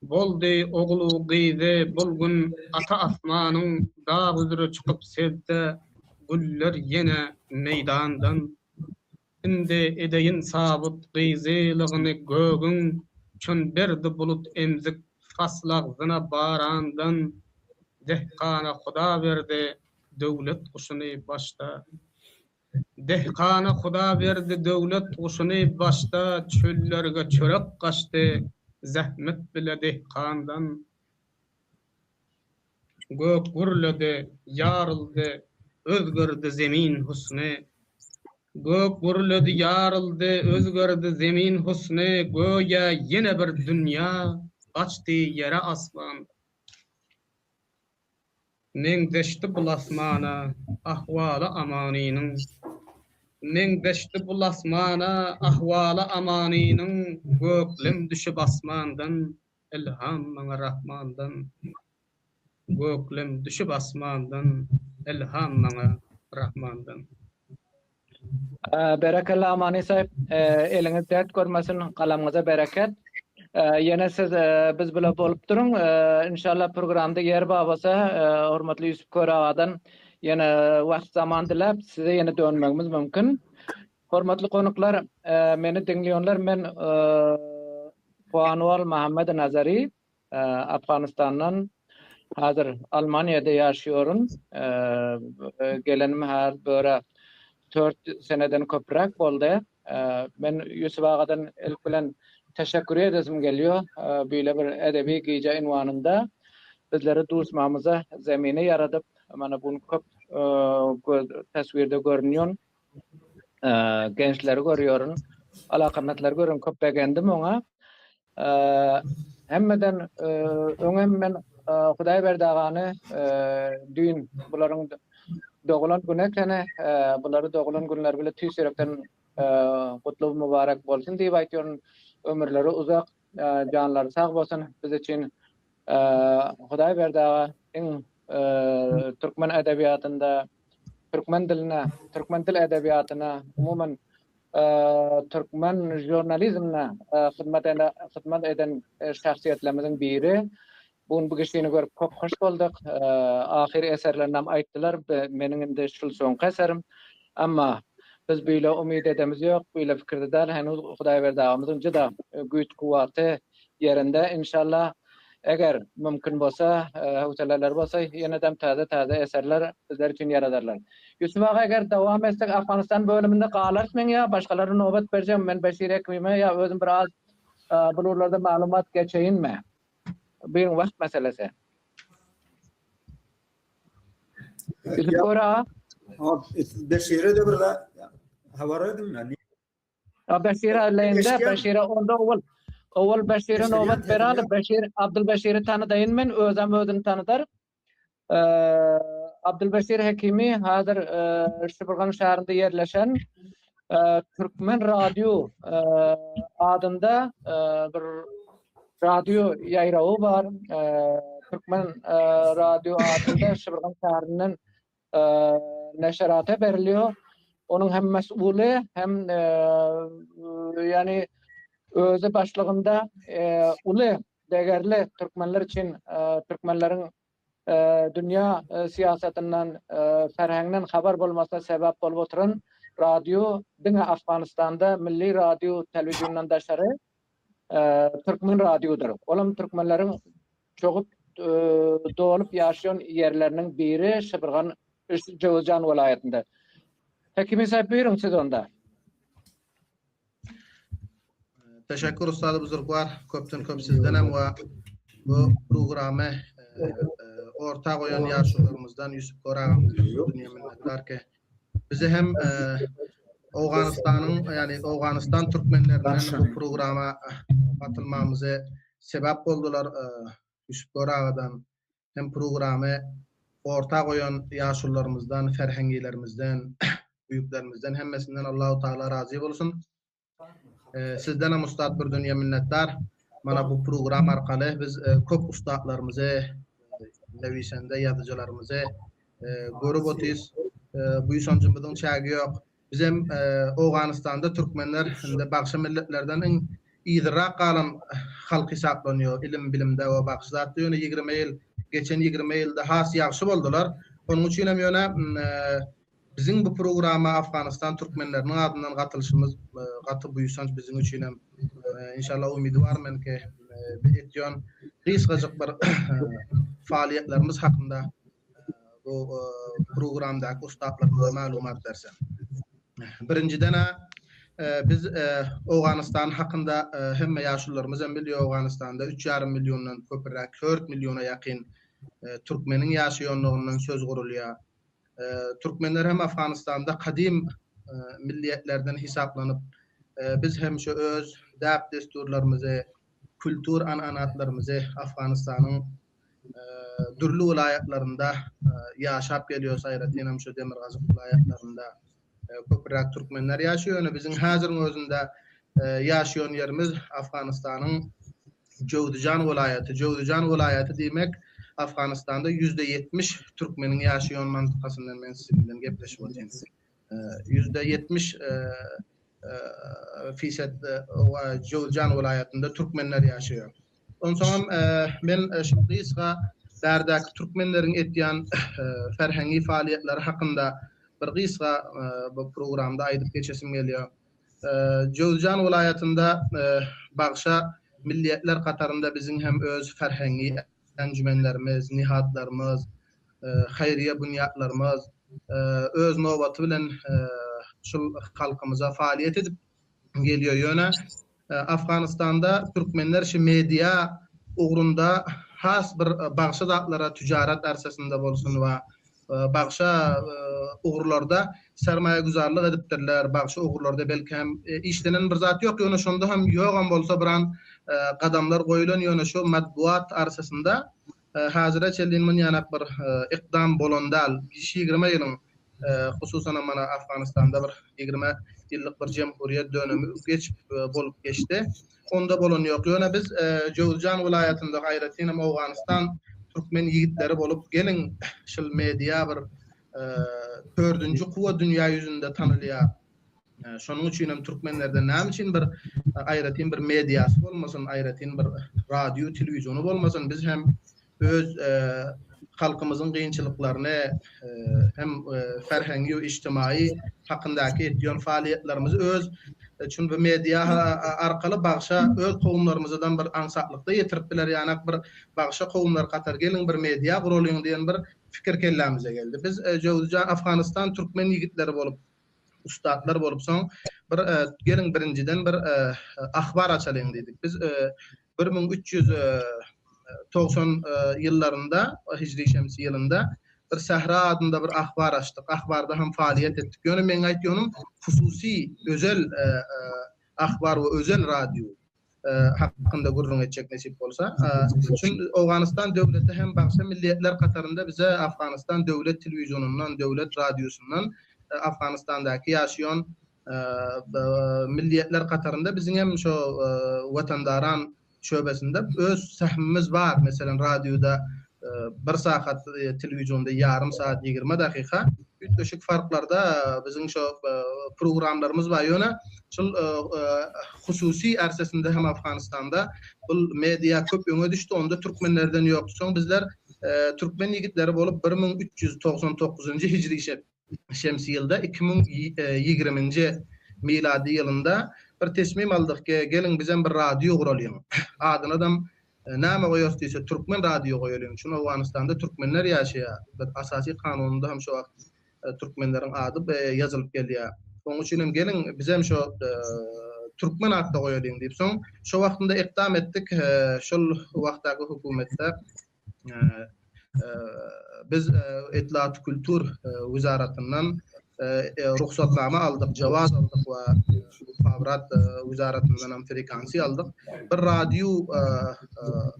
Boldy ogul-u gyzy bul gün ata asmanyň Dag üzre çykyp sebde güller ýene meýdandan. Indi edeýin sabyt gyzylygyny gögüň, Çün berdi bulut emzik fasl agzyna barandan. Dehkana Huda berdi döwlet guşuny başda. Dehkana Huda berdi döwlet guşuny başda Çöllerge çörek gaçdy zähmet bile dehkandan. Gök gürledi, ýaryldy, özgerdi zemin husny. Gök gürledi, ýaryldy, özgerdi zemin husny, Göýä ýene bir dünýä gaçdy ýere asman. Meňzeşdi bul asmana ahwaly Amanynyň. Meňzeşdi bul asmana ahwaly Amanynyň, Göklem düşüp asmandan, ylham maňa Rahmandan. Göklem düşüp asmandan, ylham maňa Rahmandan. Berekella Amany saýyp, eliňiz dert görmesin, galamyňyza bereket. Ýene siz biz bile bolup duruň. Inşallah programda ýer bar bolsa, hormatly Ýusup Kör agadan ýene wagt zaman diläp, size ýene dönmegimiz mümkin. Hormatly konuklar, meni diňleýänler, men Puanwal Muhammed Nazari. Afganistandan häzir Almaniýada ýaşaýaryn. Gelenim häzir böre 4 seneden köpräk boldy. Men Ýusuf agadan ilk bilen teşekkür edesim gelýär. Beýle bir edebi gije ünwanynda bizleri duşmamyza zemini ýaradyp, mana bu köp göz teswirde görünýän gençleri görýärin, alakamatlar görün, köp begendim oňa. Hemmeden öňem men Hudaýberdi agany düýn bularyň doglan güni ekeni, bulary doglan günleri bile tüýs ýürekden gutlag mübarek bolsun diýip aýtýaryn. Ömürleri uzak, janlary sag bolsun. Biz üçin Hudaýberdi aga iň türkmen edebiýatynda türkmen diline, türkmen dil edebiýatyna, umuman türkmen žurnalizmine hyzmat eden, hyzmat eden şahsyýetlerimiziň biri. Bu gün bu kişini görüp köp hoş bolduk. Ahyry eserlerini hem aýtdylar. Meniň indi şul soňky eserim. Emma biz beýle umyt edemiz ýok, beýle pikirde däl. Henuz Hudaýberdi agamyzyň juda güýç-kuwwaty ýerinde. Inşallah Eger mümkin bolsa, howsalalar bolsa, ýenedem täze-täze eserler bizler üçin ýaradarlar. Ýusup aga eger dowam etsek Afganistan bölüminde galarys men ýa başgalara nobat berjekmi men Beşir Hekimime ýa özüm bir az bul ugurlarda maglumat geçeýinmi? Buýruň wagt meselesi. Ýusup Kör aga. Beşire-de bir habar ediň. A Beşire elleýinde Beşire onda owal owal Beşire nobat beraly Beşir Abdulbeşiri tanydaýyn men özem özüni tanydar. Abdulbeşir Hekimi hazir Şibirgan şäherinde ýerleşen Türkmen radio adynda bir radio ýaýrawy bar. Türkmen radio adynda Şibirgan şäherinden neşerata berilýär. Onuň hem mesuly hem ýani özi başlygynda uly degerli türkmenler üçin türkmenleriň dünýä syýasatyndan ferhenginden habar bolmasyna sebäp bolup oturan radio diňe Afganistanda milli radio telewiziondan daşary türkmen radiodyr. Olam türkmenleriň çogup dolup ýaşaýan ýerleriniň biri Şybyrgan Jöwüzjan welaýatynda. Hekimi saýyp buýruň siz onda. Teşekkür Ustad Buzurgwar. Köpden köp sizden hem we bu programy orta goýan ýaşulularymyzdan Ýusup Kör agamyzdan dünýä minnetdar ki bizi hem. Owganystanyň, ýagny Owganystan türkmenlerinden bu programa gatylmamyzy sebäp boldular. Ýusup Gör agadan hem programy orta goýan ýaşulularymyzdan, ferhengilerimizden, büýüklerimizden hemmesinden Allahu Tagala razy bolsun. Sizdenem ussat bir dünýe minnetdar. Mana bu program arkaly biz köp ussatlarymyzy, newisende ýazyjylarymyzy görüp otyrys. Buýsanjymyzyň çägi ýok. Bizem Owganystanda türkmenler indi bagşy milletlerden iň yzyrrak galan halk hesaplanýar ilim bilimde we bagşy zatda ýöne 20 ýyl geçen 20 ýylda has ýagşy boldular. Onuň üçinem ýöne biziň bu programa Afganistan türkmenleriniň adyndan gatylyşymyz gaty buýsanç biziň üçinem. Inşallah umydy bar menki bi etýän gysgajyk bir faaliýetlerimiz hakynda bu programdaky ussatlarymyza maglumat bersem. Birinjiden-ä biz Owganystan hakynda hemme ýaşulularymyz hem bilýär, Owganystanda üç ýarym milliondan köpüräk, dört milliona ýakyn türkmeniň ýaşaýanlygyndan söz gurulýar. Türkmenler hem Afganystanda kadym milliýetlerden hisaplanyp, biz hem şu öz däp-dessurlarymyzy, kultur an-anatlarymyzy Afganystanyň dürli welaýatlarynda ýaşap gelýäris, aýratynam şu demirgazyk welaýatlarynda köpräk türkmenler ýaşaýar. Ýöne biziň häziriň özünde ýaşaýan ýerimiz Afganystanyň Jöwzüjan welaýaty. Jöwzüjan welaýaty diýmek Afganystanda 70% türkmeniň ýaşaýan mantykasyndan men siziň bilen gepleşip otyryn. 70% fised Jöwzüjan welaýatynda türkmenler ýaşaýar. Onsoňam men şu gysga bärdäki türkmenleriň etýän ferhengi faaliýetleri hakynda bir gysga bu programda aýdyp geçesim gelýär. Jöwzjan welaýatynda bagşa milliýetler hatarynda biziň hem öz ferhengi enjümenlerimiz, nihatlarymyz, haýryýa bunýatlarymyz öz nobaty bilen şul halkymyza faaliýet edip gelýär. Ýöne Afganystanda türkmenler şu media ugrunda has bir bagşy zatlara tüjarat arsasynda bolsun we bagşa ugurlarda sermaýagüzarlyk edipdirler, bagşy ugurlarda belki hem işlenen bir zat ýok, ýöne şonda hem ýogam bolsa biran gadamlar goýulan, ýöne şu matbuat arsasynda häzire çenli munýanak bir ykdam bolan däl. 20 ýylyň Hususanam mana Afganystanda bir 20 ýyllyk bir jemhuriýet dönemi geçip bolup geçdi. Onda bolan ýok. Ýöne biz Jöwüzjan welaýatynda aýratynam Owganystan türkmen ýigitleri bolup geliň şul media bir dördünji kuwa dünýä ýüzünde tanylýar. Şonuň üçin hem türkmenlerde näme üçin bir aýratyn bir mediasy bolmasyn, aýratyn bir radio, telewiziony bolmasyn. Biz hem öz halkymyzyň kynçylyklaryny hem ferhengi we ijtimaýy hakyndaky etýän faaliýetlerimizi öz üçin bu media arkaly bagşa öz kowumlarymyzadan bir aňsatlykda ýetirip biler ýanak bir bagşa kowumlar katar geliň bir media guralyň diýen bir pikir kellämize geldi. Biz Jöwzijan Afganistan türkmen ýigitleri bolup ussatlar bolup soň bir geliň birinjiden bir ahbar açalyň diýdik. Biz 1390 ýyllarynda, hijri şemsi ýylynda bir Sähra adynda bir ahbar açdyk. Ahbarda hem faaliýet etdik. Ýöne meň aýtýanym hususy özel ahbar we özel radio hakynda gürrüň etjek nesip bolsa. Çünki Owganystan döwleti hem bagşa milliýetler katarynda bize Afganistan döwlet telewizionyndan, döwlet radiosyndan Afganistandaky ýaşaýan milliýetler katarynda biziň hem şo Watandaran şöbesinde öz sähmimiz bar. Meselem, radioda bir sagat, telewizionda ýarym sagat 20 dakyka üýtgeşik farklarda biziň şo programlarymyz bar. Ýöne şol hususy arsasynda hem Afganistanda bul media köp öňe düşdi. Onda türkmenlerden ýok. Soň bizler türkmen ýigitleri bolup 1399-njy hijri şemsi ýylda 2020-nji milady ýylynda bir tesmim aldyk ki, geliň bizem bir radio guralyň. Adynadam näme goýarys diýse, Türkmen radio goýalyň. Çünki Owganystanda türkmenler ýaşaýar. Bir asasy kanunynda hem şo wagt türkmenleriň ady ýazylyp gelýär. Onuň üçin hem geliň bizem şo türkmen atda goýalyň diýip, soň şo wagtynda ekdam etdik. Şol wagtdaky hökümetde biz Etlaat Kültür Wezaratyndan. rugsatnama aldyk, jawaz aldyk we Mukhabarat wezaratyndan hem frekansiýa aldyk. Bir radio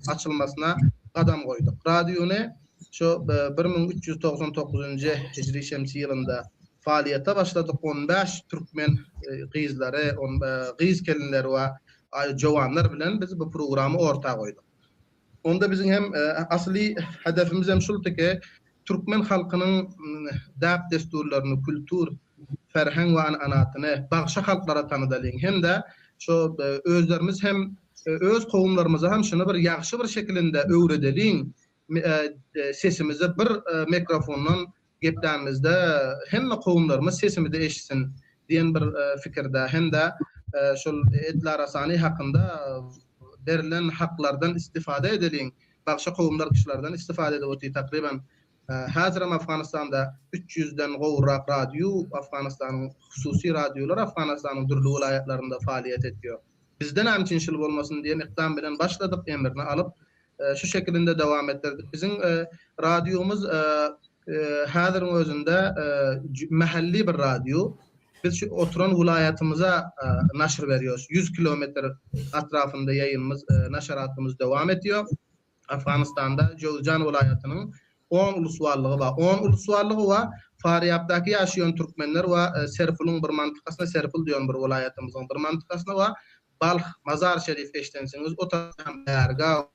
açylmasyna gadam goýduk. Radiony şu 1399-njy hijri şemsi ýylynda faaliýete başladyk. 15 türkmen gyzlary, gyz gelinleri we jowanlar bilen biz bu programy orta goýduk. Onda biziň hem asly hedefimiz hem şuldy ki, türkmen halkynyň däp-dessurlaryny, kültür, ferheng we an-anatyny bagşy halklara tanydalyň hem-de şo özlerimiz hem öz kowumlarymyza hem şuny bir ýagşy bir şekilinde öwredeliň, sesimizi bir mikrofondan geplänimizde hemme kowumlarymyz sesimizi eşitsin diýen bir fikirde hem-de şol Edlarasani hakynda berlen haklardan istifada edeliň, bagşy kowumlar kişilerden istifada edip otyr takryban häzirem Afganystanda 300 den gowrak radio Afganystanyň hususy radiolar Afganystanyň dürli welaýatlarynda faaliýet etýär. Bizde näme üçin şul bolmasyn diýen ykdam bilen başladyk emrini alyp şu şekilinde dowam etdirdik. Biziň radiomyz häziriň özünde mähelli bir radio. Biz şu oturan welaýatymyza naşr berýäris. 100 kilometr atrafynda ýaýynymyz, naşaratymyz dowam edýär. Afganystanda Jöwzjan welaýatynyň 10 uluswallygy bar. 10 uluswallygy we Farýabdaky ýaşaýan türkmenler we Serpulyň bir mantykasynda, Serpul diýen bir welaýatymyzyň bir mantykasynda we Balh, Mazar Şerif eşdensiňiz, o tarapdan Bärga,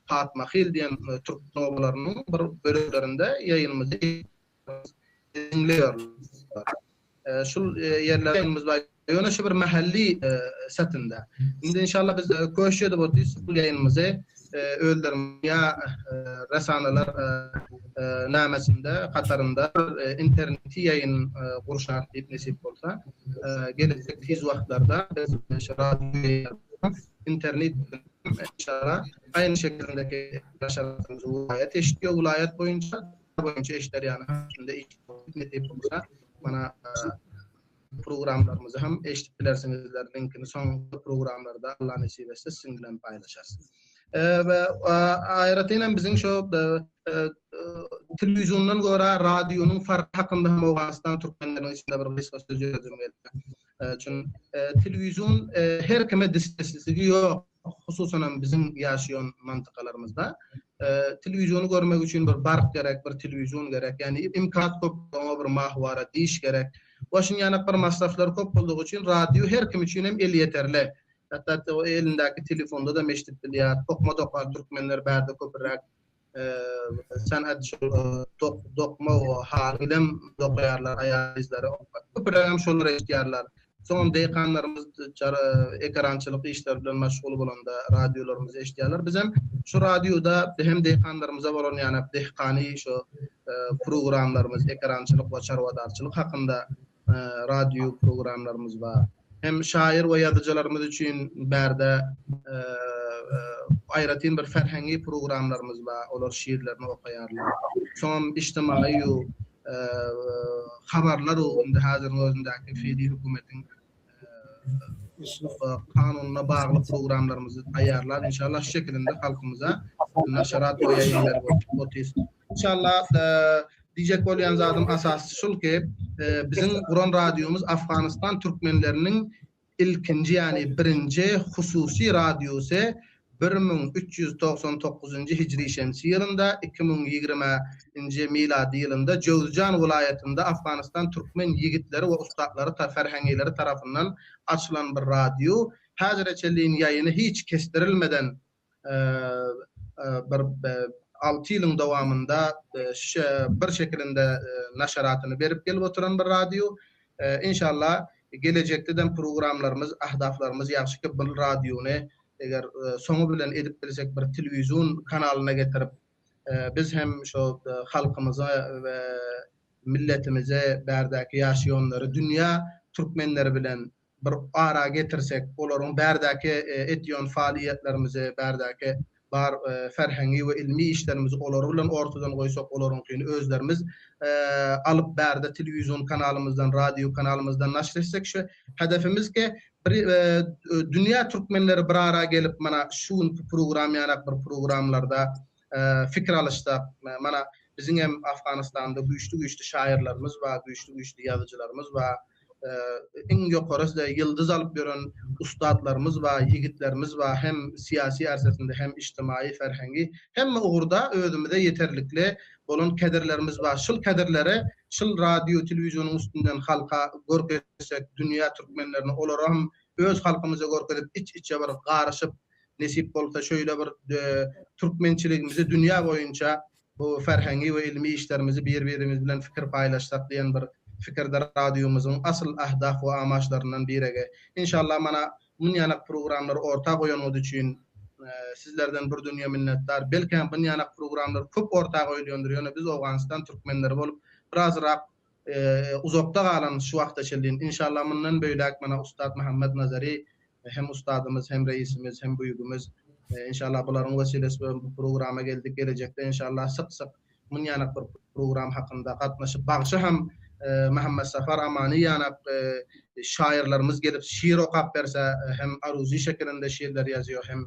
Patmahyl diýen türkmen obalarynyň bir böleklerinde ýaýynymyzy diňleýärler. Şul ýerlerde ýaýynymyz bar. Ýöne şu bir mähelli setinde. Indi inşallah biz köşüş edip otyrys bu ýaýynymyzy özlerimiz ýa resanalar namesinde, hatarynda interneti ýaýyn gurşar diýip nesip bolsa. Gelejek tiz wagtlarda biz şu radio internet inşallah aýny şekilindeki naşaratymyzy welaýat eşitýär, welaýat boýunça boýunça eşder ýaly şunda nesip bolsa mana programlarymyzy hem eşidip bilersiňizler linkini soňky programlarda Allah nesip etse siziň bilen paýlaşarys. We aýratyn hem biziň şu telewiziondan görä radionyň farky hakynda hem Owganystan türkmenleriniň içinde bir gysga söz ýöredim geldi. Çünki telewizion her kime distresizligi ýok. Hususan hem biziň ýaşaýan mantykalarymyzda telewiziony görmek üçin bir bark gerek, bir telewizion gerek. Ýagny imkat köp, oňa bir mahwara diş gerek. We şuny ýanak bir masraflar köp boldugy üçin radio her kim üçin hem elýeterli. Hatda elindäki telefonda da eşidip bilýär. Dokma dokar türkmenler bärde köpüräk sanat şol dokma we haly bilen dokaýarlar aýal gyzlary. Köpüräk hem şolar eşidýärler. Soňam deýkanlarymyz ekerançylyk işleri bilen meşgul bolanda radiolarymyzy eşidýärler. Bizem şu radioda hem deýkanlarymyza bolan ýa dehkany şu programlarymyz ekerançylyk we çarwadarçylyk hakynda radio programlarymyz bar. Hem şaýyr we ýazyjylarymyz üçin bärde aýratyn bir ferhengi programlarymyz bar. Olar şiirlerini okaýarlar. Soňam ijtimaýy habarlar indi häziriň özündäki fili hökümetiň kanunyna bagly programlarymyzy taýýarlap, inşallah şu şekilinde halkymyza naşarat we ýaýyn berip otyrys. Inşallah diýjek bolýan zadym asasy şul ki, biziň guran radiomyz Afganistan türkmenleriniň ilkinji ýagny birinji hususy radiosy 1399-njy hijri şemsi ýylynda, 2020 nji milady ýylynda Jöwzjan welaýatynda Afganistan türkmen ýigitleri we ussatlary ferhengileri tarapyndan açylan bir radio. Häzire çenli ýaýyny hiç kesdirilmeden bir alty ýylyň dowamynda bir şekilinde naşaratyny berip gelip oturan bir radio. Inşallah gelejekde-de programlarymyz, ahdaflarymyz ýagşy ki bu radiony eger soňy bilen edip bilsek bir telewizion kanalyna getirip biz hem şo halkymyza we milletimize bärdäki ýaşaýanlary dünýä türkmenleri bilen bir ara getirsek, olaryň bärdäki edýän faaliýetlerimizi, bärdäki bar ferhengi we ilmi işlerimizi olary bilen ortadan goýsak, olaryňkyny özlerimiz alyp bärde telewizion kanalymyzdan, radio kanalymyzdan naşr etsek şu hedefimiz ki bir dünýä türkmenleri bir ara gelip mana şu günki program ýanak bir programlarda fikir alyşsak, mana. Biziň hem Afganystanda güýçli-güýçli şaýyrlarymyz bar, güýçli-güýçli ýazyjylarymyz bar. Iň ýokary ýyldyz alyp ýören ussatlarymyz bar, ýigitlerimiz bar, hem syýasy ärsesinde, hem ijtimaýy, ferhengi, hemme ugurda özümize ýeterlikli bolan kädirlerimiz bar. Şul kädirleri şul radio, telewizionyň üstünden halka görkezsek, dünýä türkmenlerine, olara hem öz halkymyza görkezip, iç-içe bir garyşyp, nesip bolsa şöýle bir türkmençiligimizi dünýä boýunça bu ferhengi we ilmi işlerimizi bir-birimiz bilen fikir paýlaşsak diýen bir fikirde radiomyzyň asyl ahdaf we amaçlaryndan biregi. Inşallah mana munýanak programlary orta goýanyňyz üçin sizlerden bir dünýe minnetdar. Belkäm bunýanak programlar köp orta goýulýandyr ýöne biz Owganystan türkmenleri bolup birazrak uzakda galan şu wagta çenli. Inşallah mundan beýläk mana ussat Muhammet Nazary Hem ustadymyz, hem reisimiz, hem buýgimiz. Inşallah bularyň wesilesi bilen bu programa geldik. Gelejekde inşallah syk-syk munýanak bir program hakynda gatnaşyp, bagşy hem Muhammetsafar Amany ýanak şaýyrlarymyz gelip şiir okap berse, hem aruzi şekilinde şiirler ýazýar, hem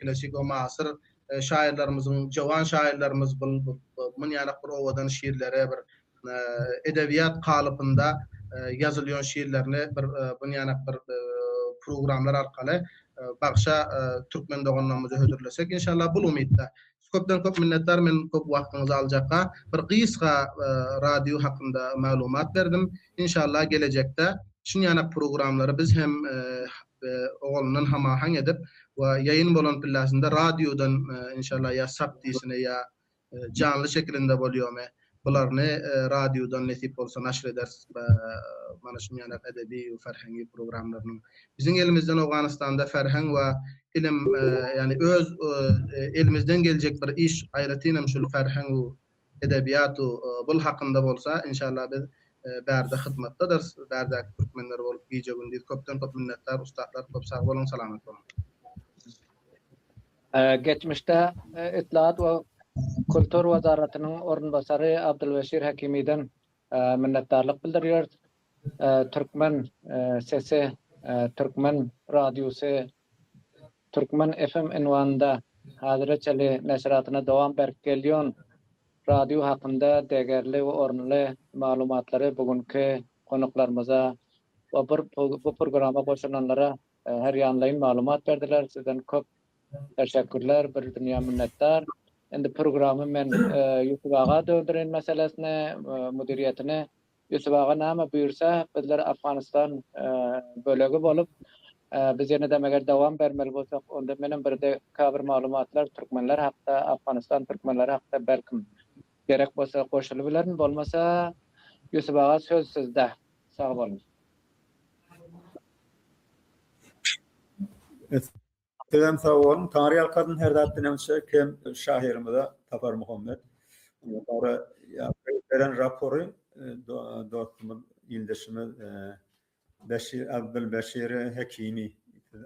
klasik we muasyr şaýyrlarymyzyň, jowan şaýyrlarymyz bul munýanak bir owadan şiirlere bir edebiýat galypynda ýazylýan şiirlerini bir bunýanak bir programlar arkaly bagşa türkmen doganlarymyza hödürlesek inşallah bul umytda. Köpden köp minnetdar men köp wagtyňyzy aljakka bir gysga radio hakynda maglumat berdim. Inşallah gelejekde şunýanak programlary biz hem ogalyndan hamahaň edip we ýaýyn bolan pillasynda radiodan inşallah ýa sap diýsine ýa janly şekilinde bolýomy bularyny radiodan nesip bolsa naşr ederis mana şunýanak edebi we ferhengi programlarynyň biziň elimizden Owganystanda ferheng we ilim ýani öz elimizden geljek bir iş aýratynam şul ferheng we edebiýat bul hakynda bolsa inşallah biz bärde hyzmatdadyrys bärdäki türkmenler bolup gije gündiz köpden köp minnetdar ussatlar köp sag boluň salamat boluň. Geçmişde Ytlaat we kultur wezaratynyň orunbasary Abdulbeşir Hekimiden minnetdarlyk bildirýäris. Türkmen sesi, Türkmen radiosy, Türkmen FM ünwanynda häzire çenli neşiratyna dowam berip gelýän radio hakynda degerli we orunly maglumatlary bu günki konuklarymyza we bu programa goşulanlara Her ýanlaýyn maglumat berdiler. Sizden köp teşekkürler, bir dünýä minnetdar. Indi programy men Ýusup aga döndürin meselesini, müdiriýetini. Ýusup aga näme buýursa, bizler Afganystan bölegi bolup, biz ýene-de meger dowam bermeli bolsak, onda menem birde käbir maglumatlar türkmenler hakda, Afganystan türkmenleri hakda belkim gerek bolsa goşulybilerin. Bolmasa Ýusup aga söz sizde. Sag boluň. Sizem sag boluň. Taňry ýalkasyn her zatdan öňçe kem şahyrymyza Sapar Muhammet. Ondan soňra beren rapory dostumyz, ildeşimiz Beşir Abdulbeşir Hekimi.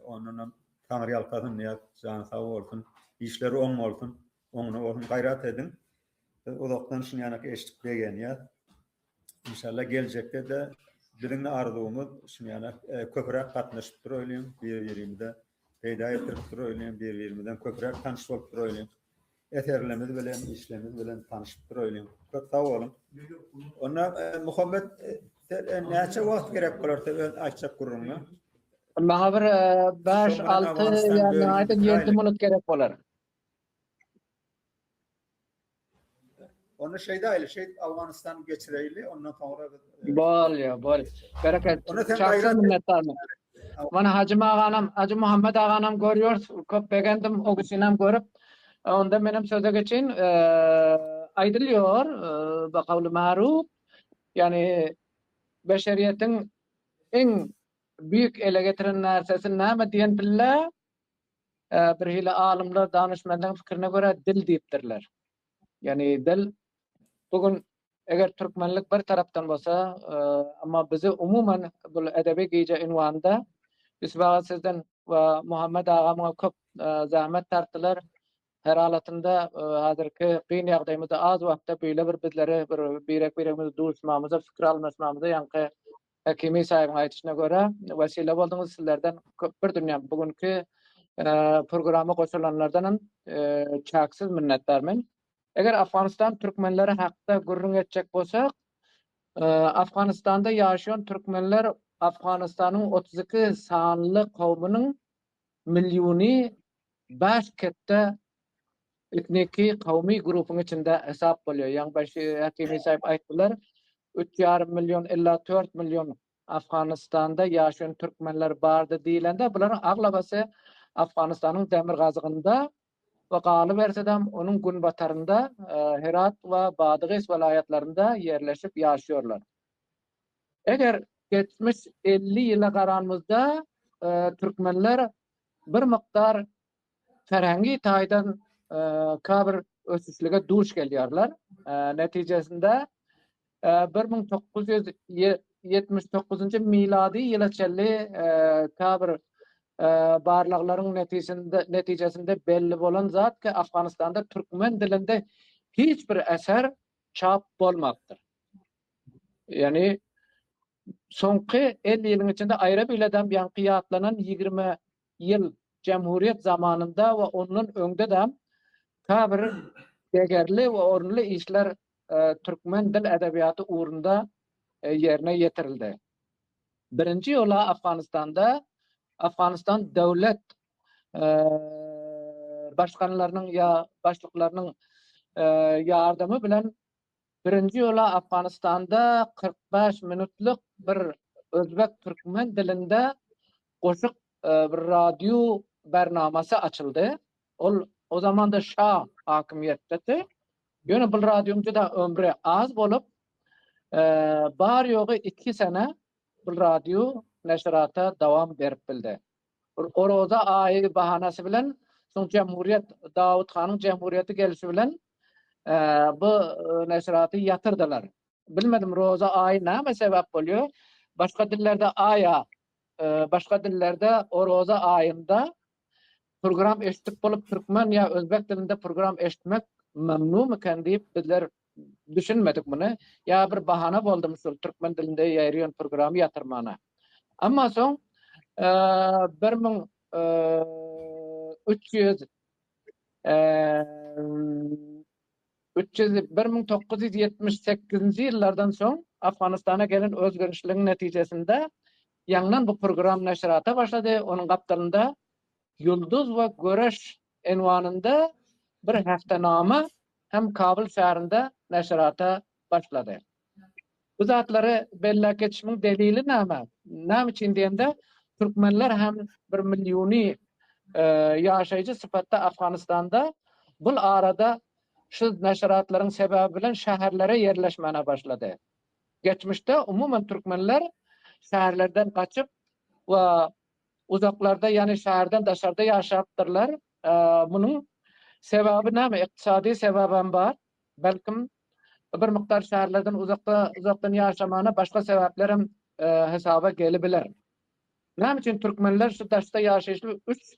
Ondanam Taňry ýalkasyn diýýäs. Jany sag bolsun. Işleri oň bolsun. Oňuna bolsun. Gaýrat ediň. Biz uzakdan şuny ýanak eşidip begenýäs. Inşallah geljekde-de biziň arzuwymyz şuny ýaly köpräk gatnaşyp duraýlyň, bir-birimize peýda getirip duraýlyň, bir-birimizden köpräk tanyş bolup duraýlyň. Eserlerimiz bilen, işlerimiz bilen tanyşyp duraýlyň. Köp sag boluň. Onda Muhammet sen näçe wagt gerek bolar sen öz aýtjak gürrüňiňe? Maňa bir 5-6 ýa aýdyň 7 minut gerek bolar. Onda şeýdäýli, şeýdip Awganystany geçireýli, ondan soňra biz Bolýa, bol. Bereket. Çaksyz minnetdarmyk. Mana Hajym aganam, Hajy Muhammet aganam görýäris. Köp begendim o kişinam görüp. Onda menem söze geçeýin. Aýdylýar, bakawly maruf, ýani beşeriýetiň iň büýük ele getiren närsesi näme diýen pille bir hili alymlar, danyşmenleriň pikirine görä dil diýipdirler. Ýagny dil bu gün eger türkmenlik bir tarapdan bolsa, emma bizi umuman bu edebi gije ünwanynda Ýusup aga sizden we Muhammet aga muňa köp zähmet tartdylar. Her halatynda häzirki kyn ýagdaýymyzda az wagtda beýle bir bizleri bir birek-biregimizi duşmamyza, pikir almaşmamyza ýaňky Hekimi saýybyň aýdyşyna görä, wesile bolduňyz sizlerden köp bir dünýä bu günki programa goşulanlardan hem çäksiz minnetdar men. Eger Afganystan türkmenleri hakda gürrüň etjek bolsak, Afganystanda ýaşaýan türkmenler Afganystanyň 32 sanly kowmunyň milliony bäş ketde etniki kowmy grupyň içinde hesap bolýar. Ýaňy Başy Hakimi saýyp aýtdylar, üç ýarym million illa dört million Afganystanda ýaşaýan türkmenler bardy diýlende, bularyň aglabasy Afganystanyň demirgazygynda we galybersedem onuň günbatarynda Herat we Badygys welaýatlarynda ýerleşip ýaşaýarlar. Eger geçmiş 50 ýyla garanymyzda türkmenler bir mukdar ferhengi taýdan käbir ösüşlige duş gelýärler. Netijesinde 1979-njy milady ýyla çenli käbir barlaglaryň netijesinde belli bolan zat ki, Afganystanda türkmen dilinde hiç bir eser çap bolmapdyr. Ýagny soňky 50 ýylyň içinde aýra biledem ýaňky ýatlanan 20 ýyl jemhuriýet zamanynda we ondan öňde-de käbir degerli we orunly işler türkmen dil edebiýaty ugrunda ýerine ýetirildi. Birinji ýola Afganystanda Afganystan döwlet başkanlarynyň ýa başlyklarynyň ýardamy bilen birinji ýola Afganystanda 45 minutlyk bir özbek türkmen dilinde goşuk bir radio bernamasy açyldy. Ol o zamanda şa hakimiýetdedi. Ýöne bu radioň juda ömri az bolup, bar-ýogy iki sene bu radio neşirata dowam berip bildi. Oraza aýy bahanasy bilen soň jemhuriýet, Dawut hanyň jemhuriýeti gelşi bilen bu neşiraty ýatyrdylar. Bilmedim roza aýy näme sebäp bolýar? Başga dillerde aýa, başga dillerde oraza aýynda program eşitip bolup türkmen ýa özbek dilinde program eşitmek memnumykan diýip bizler düşünmedik muny. Ýa bir bahana boldumy şol türkmen dilinde ýaýraýan programy ýatyrmana. Emma soň 1300 300 1978-nji ýyllardan soň Afganystana gelen özgerişligiň netijesinde ýaňdan bu program neşirata başlady. Onuň gapdalynda Ýulduz we göreş enwanynda bir hepdenama hem Kabul şäherinde neşirata başlady. Bu zatlary belläp geçişimiň delili näme? Näme üçin diýende, türkmenler hem bir milliony ýaşaýjy sypatda Afganystanda bul arada şu neşiratlaryň sebäbi bilen şäherlere ýerleşmäne başlady. Geçmişde umuman türkmenler şäherlerden gaçyp we uzaklarda, ýagny şäherden daşarda ýaşapdyrlar. Munuň sebäbi näme? Ykdysady sebäbem bar. Belkim bir mukdar şäherlerden uzakda uzakdan ýaşamana başga sebäplerem hesaba gelibiler. Näme üçin türkmenler şu daşda ýaşaýyşly üç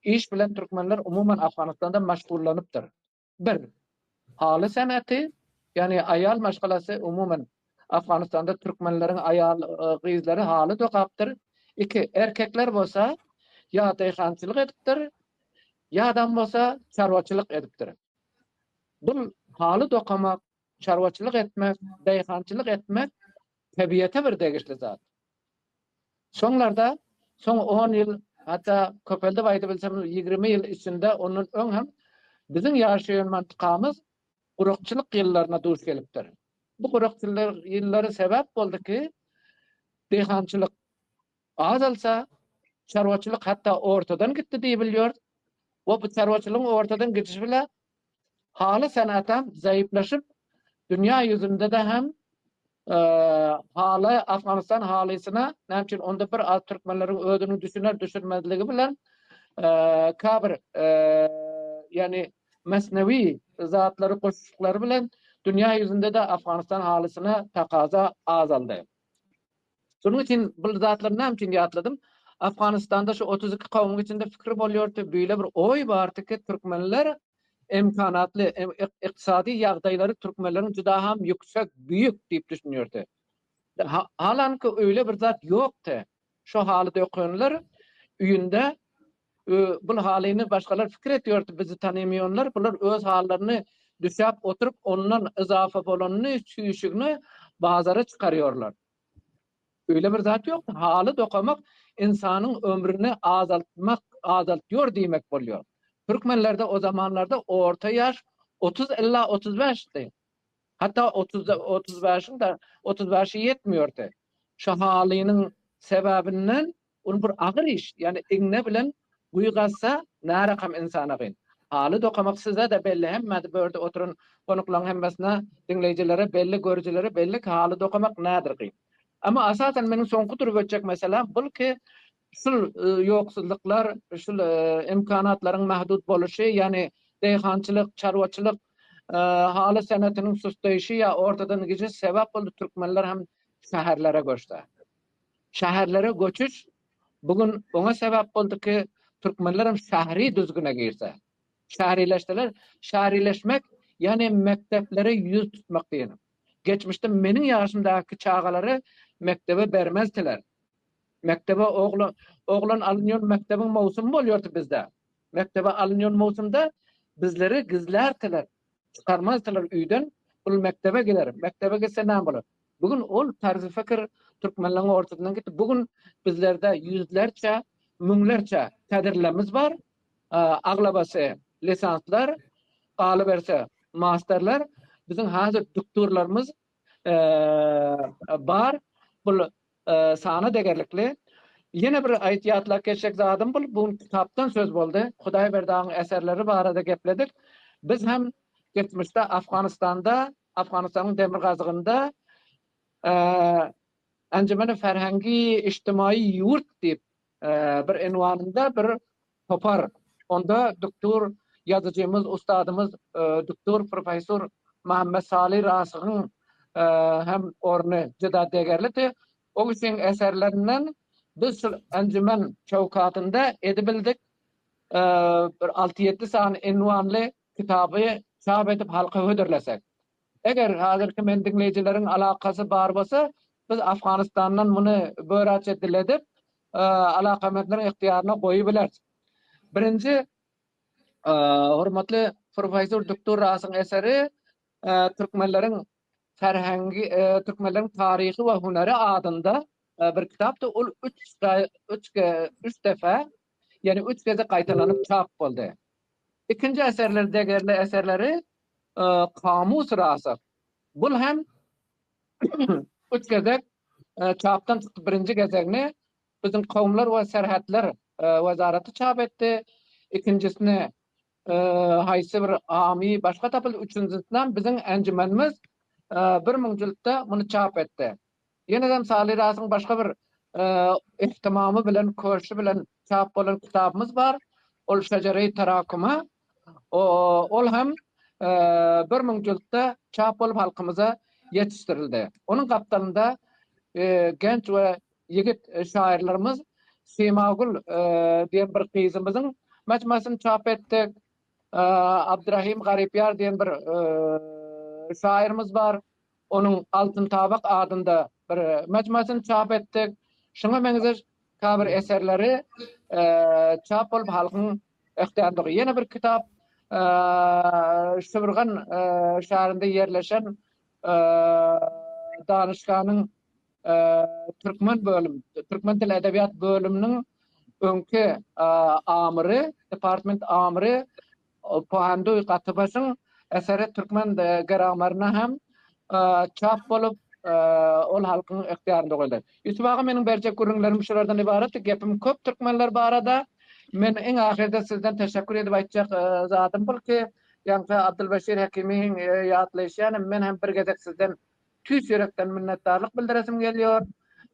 iş bilen türkmenler umuman Afganystanda maşgullanypdyr. Bir, haly seneti, ýagny aýal maşgalasy umuman Afganystanda türkmenleriň aýal gyzlary haly dokapdyr. Iki, erkekler bolsa ýa daýhançylyk edipdir, ýadam bolsa çarwaçylyk edipdir. Bul haly dokamak, çarwaçylyk etmek, daýhançylyk etmek tebiýete bir degişli zat. Soňlarda, soň on ýyl, hatda köpeldip aýdybilsem 20 ýyl içinde ondan öň hem biziň ýaşaýan mantykamyz gurakçylyk ýyllaryna duş gelipdir. Bu gurakçylyk ýyllary sebäp boldy ki, daýhançylyk azalsa, çarwaçylyk hatda ortadan gitdi diýibilýär. We bu çarwaçylygyň ortadan gidişi bile haly senatam zaýyplaşyp, dünýä ýüzünde-de hem haly Afganistan halysyna näme üçin onda bir az türkmenleriň özüniň düşüner düşünmezligi bilen käbir ýagny mesnewi zatlary goşuşyklary bilen dünýä ýüzünde-de Afganistan halysyna takaza azaldy. Şonuň üçin bu zatlary näme üçin ýatladym? Afganystanda şu 32 kowumyň içinde pikir bolýardy, beýle bir oý bardy ki, türkmenler imkanatly, ykdysady ýagdaýlary türkmenleriň juda ham ýüksek, büýük diýip düşünýärdi. Halanki öýle bir zat ýokdy. Şu haly dökenler öýünde bul halyny başgalar pikir etýärdi, bizi tanymaýanlar, bular öz hallaryny. düşäp oturyp ondan yzafa bolanyny süýşügini bazara çykarýorlar. Öýle bir zat ýok. Haly dokamak ynsanyň ömrüni azaltmak, azaltýor diýmek bolýar. Türkmenlerde o zamanlarda orta ýaş 30 illa 35-di. Hatda 30 35-iň-de 35-i ýetmiýordy. Şu halynyň sebäbinden Ol bir agyr iş, ýagny iňňe bilen guýy gazsa närakam ynsana gyn. Haly dokamak size-de belli hemmä-de bu ýerde oturan gonuklaryň hemmesine, diňleýjilere belli, görüjilere belli ki haly dokamak nädir gyn. Emma asasan meniň soňky durup ötjek meselem bul ki şul ýoksuzlyklar, şul imkanatlaryň mähdut boluşy, ýagny daýhançylyk, çarwaçylyk, haly senetiniň sustaýşy ýa ortadan gidişi sebäp boldy türkmenler hem şäherlere göçse. Şäherlere göçüş bu gün oňa sebäp boldy ki, türkmenlerem şähri düzgüne girse. Şährileşseler, şährileşmek, ýagny mekdeplere ýüz tutmak diýenim. Geçmişde meniň ýaşymdaky çagalary mekdebe bermezdiler. Mekdebe oglan, oglan alynýan mekdebiň mowsumy bolýardy bizde. Mekdebe alynýan mowsumda bizleri gizlärdiler, çykarmazdylar öýden, bul mekdebe gider, mekdebe gitse näme bolar? Bu gün ol tarzy pikir türkmenleriň ortasyndan gitdi. Bu gün bizlerde ýüzlerçe, müňlerçe kadirlerimiz bar. Aglabasy lisanslar, galyberse masterler. Biziň hazir doktorlarymyz bar. Bul sana degerlikli. Ýene bir aýt ýatlap geçjek zadym bul, bu gün kitapdan söz boldy. Hudaýberdi agaň eserleri barada gepledik. Biz hem geçmişde Afganystanda Afganystanyň demirgazygynda Enjümeni Ferhengi Ijtimaýy Ýurt diýip bir enwanynda bir topar, onda duktur ýazyjymyz, ustadymyz duktur professor Muhammet Saly Rasygyň hem orny juda degerlidi. O kişiň eserlerinden biz şul enjümen çöwkatynda edibildik. Bir alty-ýedi sany enwanly kitaby çap edip halka hödürlesek. Eger hazirki men diňleýjileriň alakasy bar bolsa, biz Afganistandan muny böräçe dil edip, alakamentlerin ygtyýaryna goýubileris. Birinji hormatly professor doktor Rasyň eseri türkmenleriň ferhengi, türkmenleriň taryhy we hüneri adynda bir kitapdy. Ol üç üç üç defa, ýagny üç gezek gaýtalanyp çap boldy. Ikinji eserleri degerli eserleri Kamus Rasyh. Bul hem üç gezek çapdan çykdy. Birinji gezegini biziň Kowumlar we Serhetler wezaraty çap etdi. Ikinjisini haýsy bir amy başga tapyldy. Üçünjisinem biziň enjümenimiz 1000 jiltde muny çap etdi. Ýene-de Saly Rasyň başga bir ihtimamy bilen, köşi bilen çap bolan kitabymyz bar. Ol Şejereýi Terakuma. Ol hem 1000 jiltde çap bolup halkymyza ýetişdirildi. Onuň gapdalynda genç we ýigit şaýyrlarymyz Simagül diýen bir gyzymyzyň mejmuasyny çap etdik. Abdyrahym Garypýar diýen bir şaýyrymyz bar. Onuň Altyn tabak adynda bir mejmuasyny çap etdik. Şuňa meňzeş käbir eserleri çap bolup halkyň ygtyýarynda. Ýene bir kitap Şybyrgan şäherinde ýerleşen Danyşganyň türkmen bölüm, türkmen dil edebiýat bölüminiň öňki amyry, department amyry Pohanduý Gatybaşyň eseri türkmen grammaryna hem çap bolup, ol halkyň ygtyýarynda goýuldy. Ýusup aga meniň berjek gürrüňlerim şulardan ybaratdy. Gepim köp türkmenler barada. Men iň ahyrda sizden teşekkür edip aýtjak zadym bul ki, ýaňky Abdylbeşir Hekimiň ýatlaýşy ýaly men hem bir gezek sizden tüýs ýürekden minnetdarlyk bildiresim gelýär.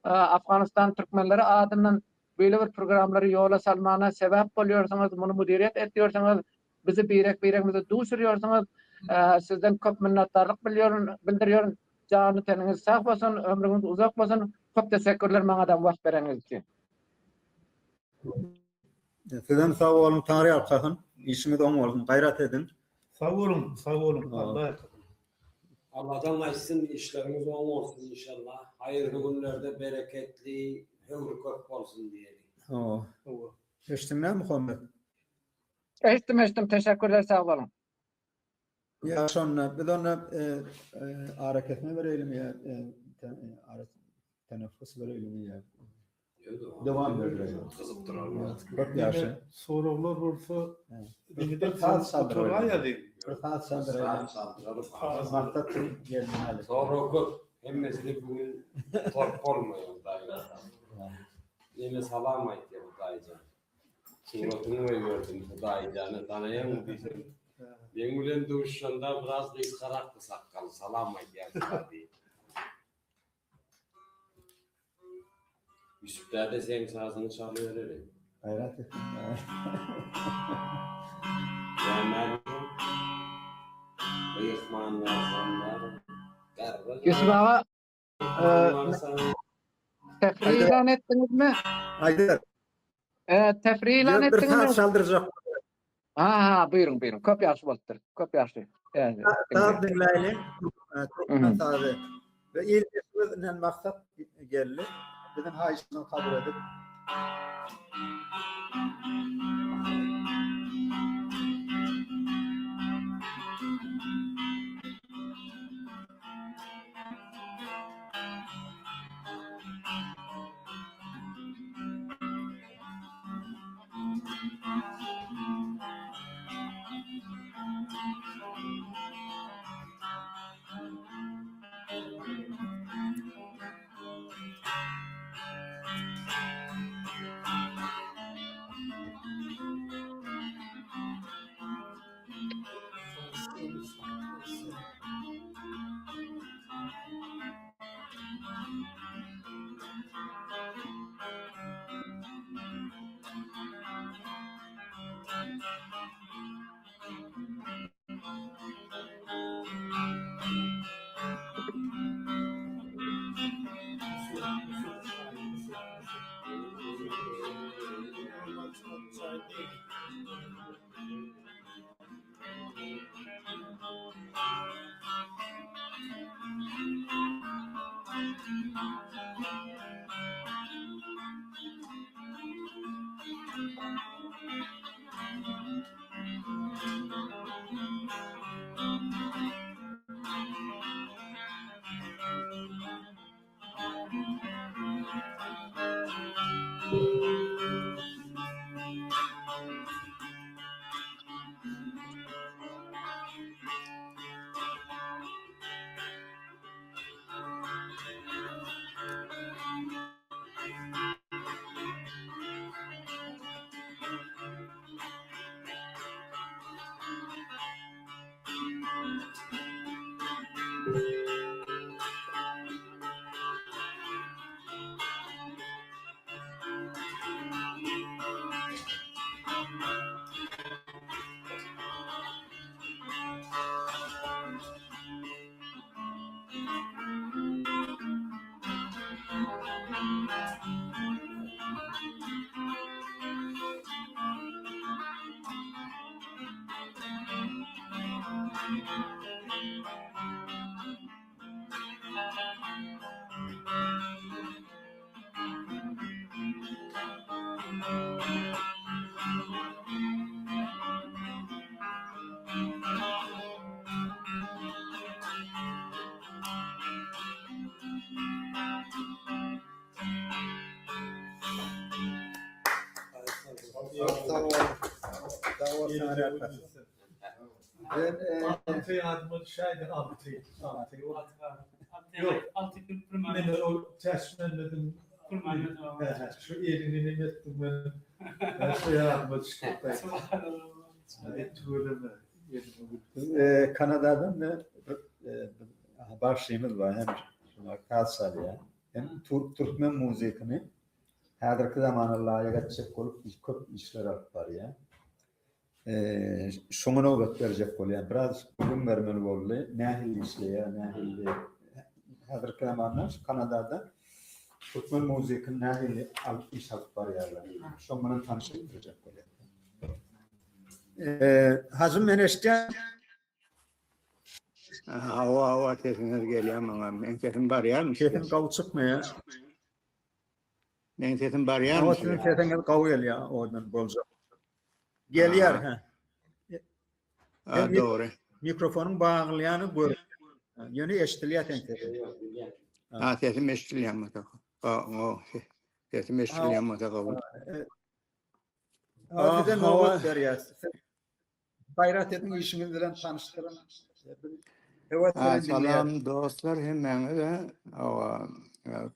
Afganystan türkmenleri adyndan Beýle bir programlary ýola salmana sebäp bolýarsyňyz, muny müdiriýet etýärsiňiz, bizi birek-biregimize duşurýarsyňyz. Sizden köp minnetdarlyk bilýärin, bildirýärin. Jany teniňiz sag bolsun, ömrüňiz uzak bolsun. Köp teşekkürler maňadam wagt bereniňiz üçin. Sizem sag boluň, Taňry ýalkasyn. Işiňiz oň bolsun, gaýrat ediň. Sag boluň, sag boluň. Alla ýalkasyn. Alladan gaýtsyn işleriňiz oň bolsun inşallah haýyrly günlerde bereketli höwri köp bolsun diýeli. Hawa. Hawa. Eşitdiňmi Muhammet? Eşitdim eşitdim teşekkürler sag boluň. Ýa şonda biz onda arakesme bereýlimi ýa ara teneffüs bereýlimi ýa dowam berdireýli. Gyzykdyrarlar. Köp ýagşy. Soraglar bolsa bir saz çaldyraýaly. Bir saz çaldyraýaly. Maksat gelmeli. Sorag köp. Hemmesini bu gün sorup bolmaýar daýy. Ýene salam aýtýar daýyjan. Suratyny goýberdim Hudaýjany tanaýaňmy diýsem, meň bilen duşuşanda biraz gysgarakdy sakgaly, salam aýdýar saňa diýip. Ýusup däde seň sazyňy çalybereli. Gaýrat etsin. Myhman barsaň bar. Ýusup aga, Tefri ilan etdiňizmi? Aýdyr. E, tefri ilan etdiňizmi? Bir saat çaldyrjak. Ha, ha, buýruň, buýruň. Köp ýagşy bolupdyr. Köp ýagşy. Saz diňläýliň. Türkmen sazy. Ve ildeşimiz inen maksat geldi. Biziň haýyşymyzy kabul edip. Alty ýadyma düşäýdi alty. Alty. Ýok. Alty Men ol Täçmämmediň şu elini neme etdim men. Şu ýadyma düşdi. Tüweleme. Kanadadan da bir bagşymyz bar hem şuna saz çalýar. Hem türkmen muzykyny häzirki zamana laýyk etjek bolup köp işler alyp barýar. Şoňa nobat berjek bolýan. Biraz gürrüň bermeli boldy. Nähili işleýär, nähili häzirki zamanda şu Kanadada türkmen muzykyny nähili alyp iş alyp barýarlar. Şoň bilen tanyş etdirjek bolýan. Hajym men eşitýän. Hawa, hawa sesiňiz gelýär maňa. Meň sesim barýarmy? Sesiň gowy çykmaýar. Meň sesim barýarmy? Hawa, siziň sesiňiz gowy gelýär, owadan boljak. Gelýär, hä. Ha, dogry. Mikrofonyň baglaýany gör. Ýöne eşidilýär seň sesiň. Ha, sesim eşidilýär bolsa. O, sesim eşidilýän bolsa gowy. Ha, size nobat berýäs. Gaýrat ediň işiňiz bilen tanyşdyryň. Höwes bilen diňleýäris. Salam dostlar hemmäňize. Hawa,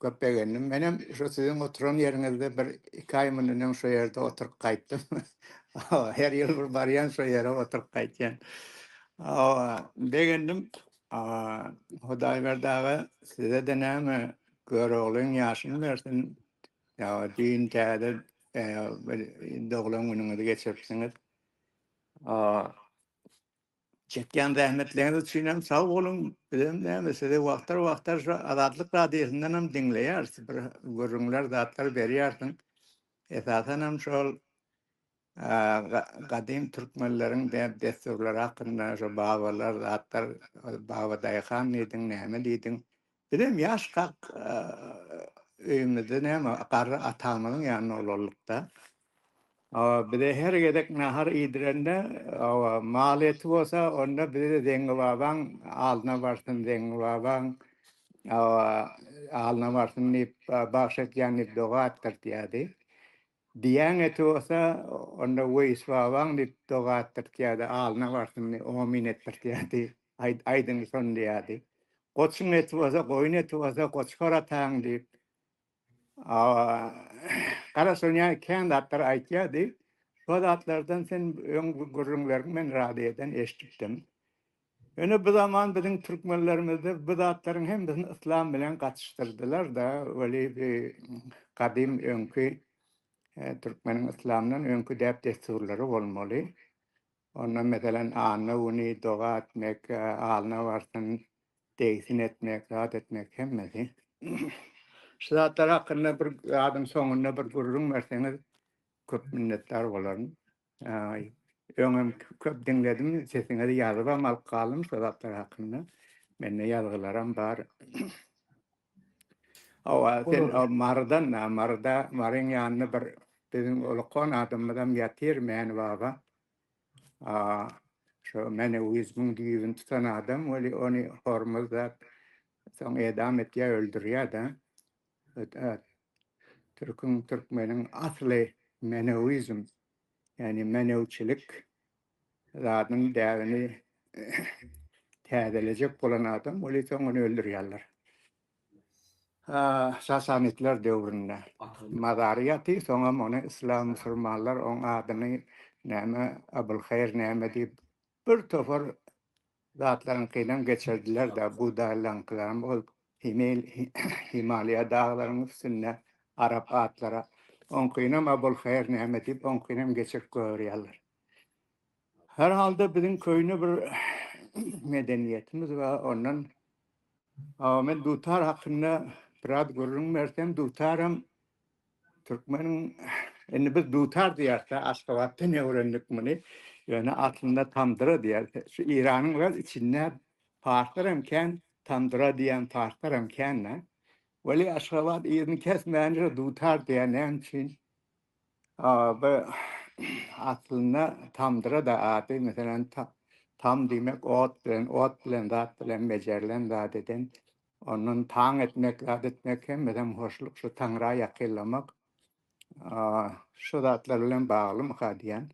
köp begendim. Menem şu siziň oturan ýeriňizde bir iki aý mundan öň şu ýerde oturyp gaýtdym. Hawa, her ýyl bir barýan şo ýere oturyp gaýtýan. Hawa, begendim. Hudaýberdi aga size-de näme Göroglyň ýaşyny bersin. Hawa, düýn täze bir doglan günüňizi geçiripsiňiz. Çekýän zähmetleriňiz üçin hem sag boluň. Bizem näme sizi wagtal-wagtal şu Azatlyk radiosyndan hem diňleýäris. Bir gürrüňler zatlar berýärsiň. Esasan hem şol gadym türkmenleriň däp-dessurlary hakynda şo babalar zatlar Babadaýhan diýdiň näme diýdiň. Bizem ýaşkak öýümizde näme garry atamyzyň ýanynda ulaldyk-da. Bize her gezek nahar iýdirende, mal eti bolsa, onda bize Zeňňi babaň alyna barsyn, Zeňňi babaň alyna barsyn diýip, bagş etýän diýip doga etdirtýärdi. Düýäň eti bolsa, onda Weýis babaň diýip doga etdirtýärdi, alyna barsyn diýip, omyn etdirtýärdi. Aýdyň şony diýýärdi. Goçuň eti bolsa, goýun eti bolsa, Goçgar ataň diýip, Gara şonýa kän zatlar aýtýardy. Şo zatlardan sen öň gürrüňleriňi men radiodan eşidipdim. Ýöne bu zaman biziň türkmenlerimizde bu zatlaryň hemmesini yslam bilen gatyşdyrdylar-da, weli bi gadym öňki türkmeniň yslamdan öňki däp-dessurlary bolmaly. Onda meselem anna güni doga etmek, alyna barsyn, degsin etmek, zat etmek hemmesi. Şu zatlar hakynda bir zadyň soňunda bir gürrüň berseňiz köp minnetdar bolaryn. Öňem köp diňledim, sesiňizi ýazybam alyp galdym şu zatlar hakynda. Mende ýazgylaram bar. Hawa, sen Marydan, Maryda, Maryň ýanynda bir biziň ulkan adamymyzam ýatyr, Mäni baba. Şo menewizmiň düýbüni tutan adam weli ony hormuzlap, soň edam etýär, öldürýär-de. Türküň, türkmeniň asly menewizm, ýagny menewçilik zadyň däbini täzelejek bolan adam weli soň ony öldürýärler. Sasanitler döwründe mazary ýaty, soňam ony yslam musulmanlar oň adyny näme Abulhaýr näme diýip bir topar zatlaryňkynam geçirdiler-de, budaýlaryňkylaram ol Himel Himalaýa daglaryň üstünde arap atlara oňkynam Abulhaýr näme diýip oňkynam geçirip goýberýärler. Her halda biziň köýne bir medeniýetimiz bar, ondan men dutar hakynda biraz gürrüň bersem, dutaram türkmeniň indi biz dutar diýýäris-de, Aşgabatdan öwrendik muny, ýöne aslynda tamdyra diýýäris. Şu Eýranyň biraz içinde parslar hem kän, tamdyra diýýän parslar hem kän-de. Weli Aşgabat yzyny kesmändir dutar diýýär, näme üçin? Bu aslynda tamdyra-da ady, meselem, tam diýmek ot bilen, ot bilen zat bilen bejerilen zat eden. Ondan taň etmek, zat etmek hemmesem hoşluk, şu Taňra ýakynlamak şu zatlar bilen baglymyka diýýän.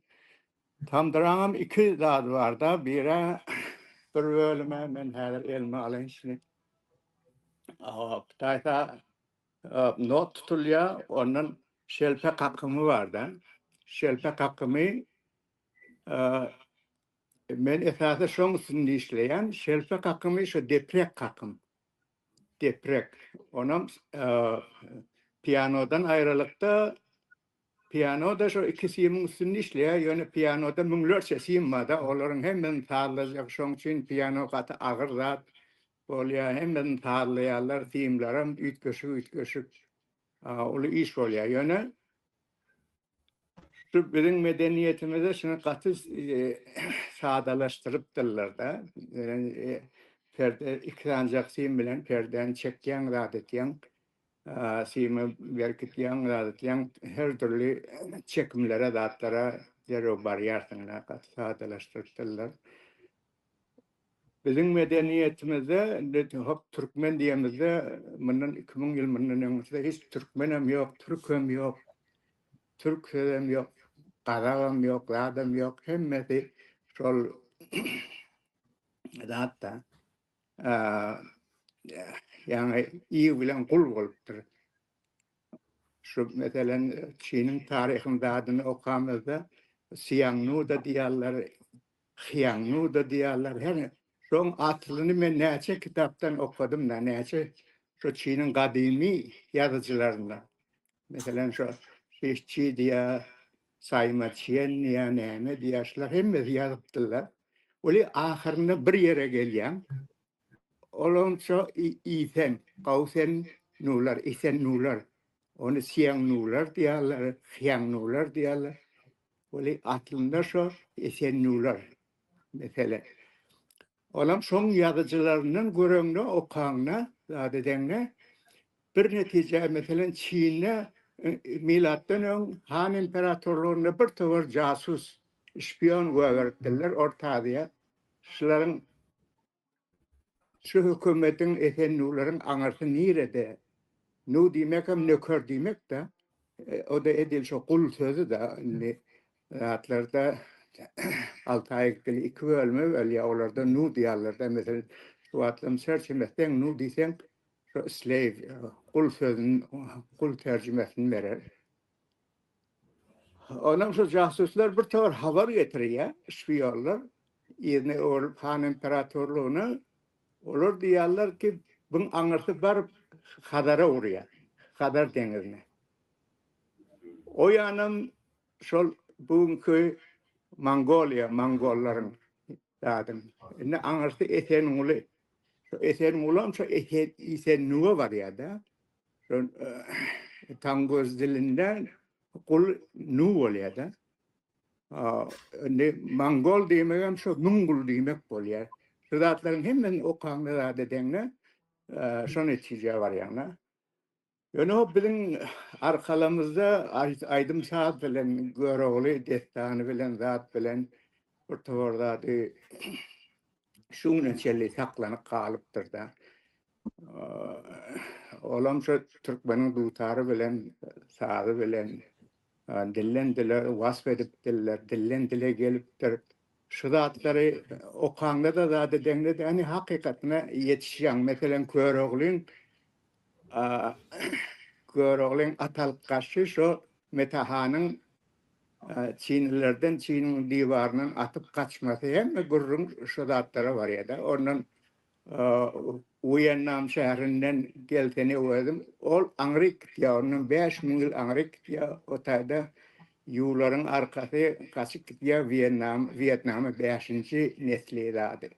Tamdyraňam iki zady bar-da, bir-ä bir bölüme men häzir elime alaýyn şuny. Taýsa Not tutulýar, ondan şelpe kakymy bar-da. Şelpe kakymy men esasy şoň üstünde işleýän. Şelpe kakymy şu deprek kakym. Deprek. Onam pianodan aýralykda pianoda şo iki simiň üstünde işleýär, ýöne pianoda müňlerçe sim bar-da, olaryň hemmesini sazlajak, şoň üçin piano gaty agyr zat. Bolýar, hemmesini sazlaýarlar, simlerem üýtgeşik-üýtgeşik uly iş bolýar. Ýöne şu biziň medeniýetimizde şuny gaty sadalaşdyrypdyrlar-da. Perde iki sanjak sim bilen perdäni çekýäň, zat etýäň, simi berkitýäň, zat etýäň, her dürli çekimlere, zatlara derrew barýarsyň-da, gaty sadalaşdyrypdyrlar. Biziň medeniýetimizde indi hop türkmen diýemizde mundan 2000 ýyl mundan öňünçe hiç türkmenem ýok, türkem ýok, türk sözem ýok, gazagam ýok, zadam ýok, hemmesi şol zatda ýagny ig bilen gul bolupdyr. Şu meselen Çiniň taryhyny zadyny okamyzda Siangnu-da diýýärler, Hýangnu-da diýýärler. Her şoň aslyny men näçe kitapdan okadym-da, näçe şo Çiniň gadymy ýazyjylaryndan. Meselem, şo Şi diýýär, Saýma Çen diýýär, näme diýýär, şular hemmesi ýazypdyrlar. Weli ahyrynda bir ýere gelýäň. Olam şo Isen, Gausen nular, Isen nular. Ony Siangnular diýýärler, Hýangnular diýýärler. Weli aslynda şo Esennular mesele. Olam şoň ýazyjylaryndan göreňde, okaňda, zat edeňde bir netije, meselen Çinde milatdan öň Han imperatorlygynda bir towar jasus, şpion goýberipdirler Orta Aziýa. Şularyň Şu hökümetiň Esennuwlaryň aňyrsy nirede? Nu diýmekem nöker diýmek-de. O-da edil şo gul sözi-de. Indi zatlarda altaýyk dili iki bölüme bölýär. Olarda nu diýýärler-de. Meselem, şu wagtlam serçem etseň nu diýseň şo slave, gul sözüni, gul terjimesini berer. Onam şu jasuslar bir towar habar getirýär, şpionlar. Yzyna öwrülip han imperatorlygyna olar diýýärler ki, buň aňyrsy baryp Hazara urýar, Hazar deňizine. O ýanam şol bu günki Mongoliýa, mongollaryň zadyň. Indi aňyrsy Esenguly. Şu Esengulam şu Esennuwa barýar-da. Şol Tangöz dilinde gul nu bolýar-da. Indi mongol diýmegem şo müň gul diýmek bolýar. Şu zatlaryň hemmesini okaňda zat edeňde şo netijä barýaň-da. Ýöne o biziň arkalamyzda aýdym-saz bilen, Görogly dessany bilen, zat bilen bir towar zady şu güne çenli saklanyp galypdyr-da. Olam şo türkmeniň dutary bilen, sazy bilen dilden dile wasp edipdirler, dilden dile gelipdir. Şu zatlary okaňda-da zat edeňde-de ýani hakykatyna ýetişýäň. Meselem, Göroglyň Göroglyň at alyp gaçşy şo Mete hanyň çinlilerden Çiniň diwaryndan atyp gaçmasy hemme gürrüň şo zatlara barýar-da. Ondan Wýennam şäherinden gelsene özüm, ol aňryk gitýär, ondan 5000 ýyl aňryk gitýär, o taýda ýularyň arkasy gaçyp gitýär Wýennam, Wýetnama bäşinji nesli zady.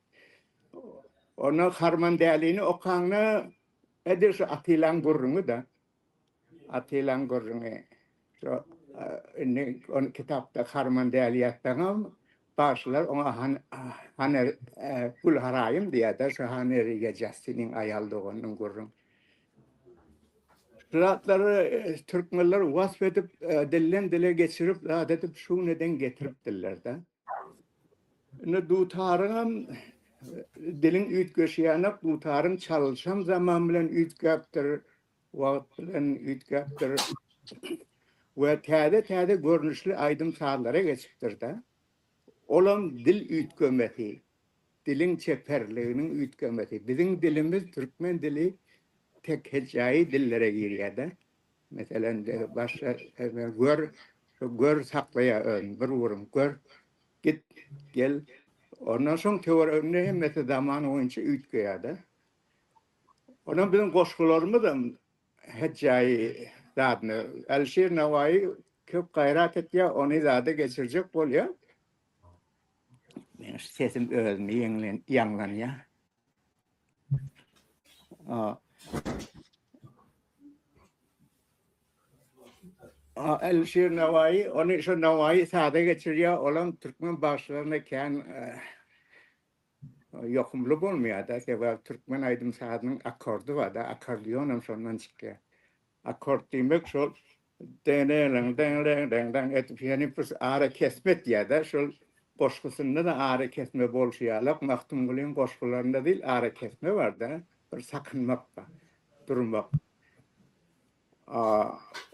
Onda Harmandälini okaňda edil şu Atilaň gürrüňi-de. Atilaň gürrüňi. Şo indi ony kitapda Harmandäli ýazsaňam, bagşylar oňa han Haner Gülharaýym diýýär-de, şo Hanerige Jastiniň aýal doganynyň gürrüň. Şu zatlary türkmenler wasp edip, dilden dile geçirip, zat edip şu güneden getiripdirler-de. Indi dutaryňam diliň üýtgeşýänok, dutaryň çalyşam zaman bilen üýtgäpdir, wagt bilen üýtgäpdir we täze-täze görnüşli aýdym-sazlara geçipdir-de. Olam dil üýtgemesi, diliň çeperliginiň üýtgemesi. Biziň dilimiz, türkmen dili tek hejaýy dillere girýär-de. Meselem, başga gör, gör saklaýar özüni, bir ugrun gör, git, gel. Ondan soň töwereginde hemmesi zaman boýunça üýtgeýär-de. Ondan biziň goşgularymyzam hejaýy zadyny, Älişir Nowaýy köp gaýrat etýär, ony zada geçirjek bolýar. Meniň sesim özüme ýaňlanýar. Älişir Nowaýy ony şo Nowaýy saza geçirýär, olam türkmen bagşylaryna kän ýokumly bolmaýar-da, sebäbi türkmen aýdym-sazynyň akkordy bar-da, akkordeonam şondan çykýar. Akkord diýmek şol deň-deň-deň-deň-deň edip, ýagny bir ara kesme etýär-de, şol. goşgusynda-da arakesme bolşy ýalak, Magtymgulyň goşgularynda dil arakesme bar-da, bir sakynmak bar, durmak.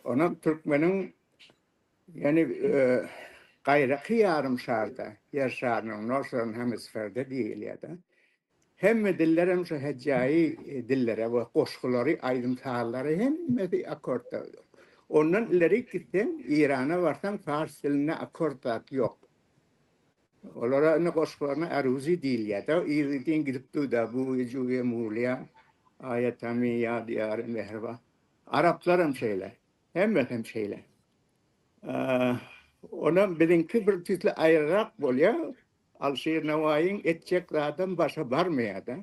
Onam türkmeniň ýani gaýraky ýarym şarda, Ýer şarynyň Northern Hemisphere-de diýilýär-de. Hemme dillerem şu hejjaýy dillere we goşgulary, aýdym-sazlary hemmesi akkordda. Ondan ilerik gitseň, Irana barsaň pars dilinde akkord zat ýok. Olara indi goşgularyna aruzi diýilýär-de, yzy-deň gidip dur-da, bu juýe mulýa, aýatami ýa diýary mehriba. Araplaram şeýle, hemmesem şeýle. Onam biziňki bir tüýsli aýryrak bolýar. Alşir Nowaýyň etjek zadam başa barmaýar-da.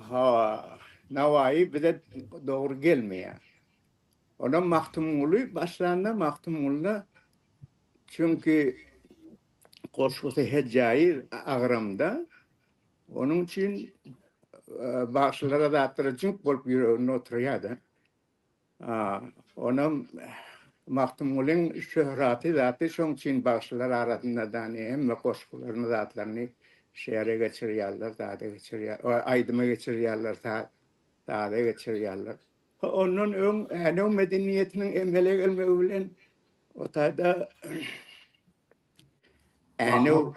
Hawa, Nowaýy bize dogry gelmeýär. Onam Magtymguly başlanda Magtymgulyda çünki goşgusy hejaýy agramda. Onuň üçin bagşylara zatlara jüňk bolup ýüreginde oturýar-da. Onam Magtymgulyň şöhraty zaty şoň üçin bagşylar arasynda dany hemme goşgularyny zatlaryny şere geçirýärler zada geçirýär aýdyma geçirýärler saza geçirýärler. Ondan öň Änew medeniýetiniň emele gelmegi bilen o taýda Änew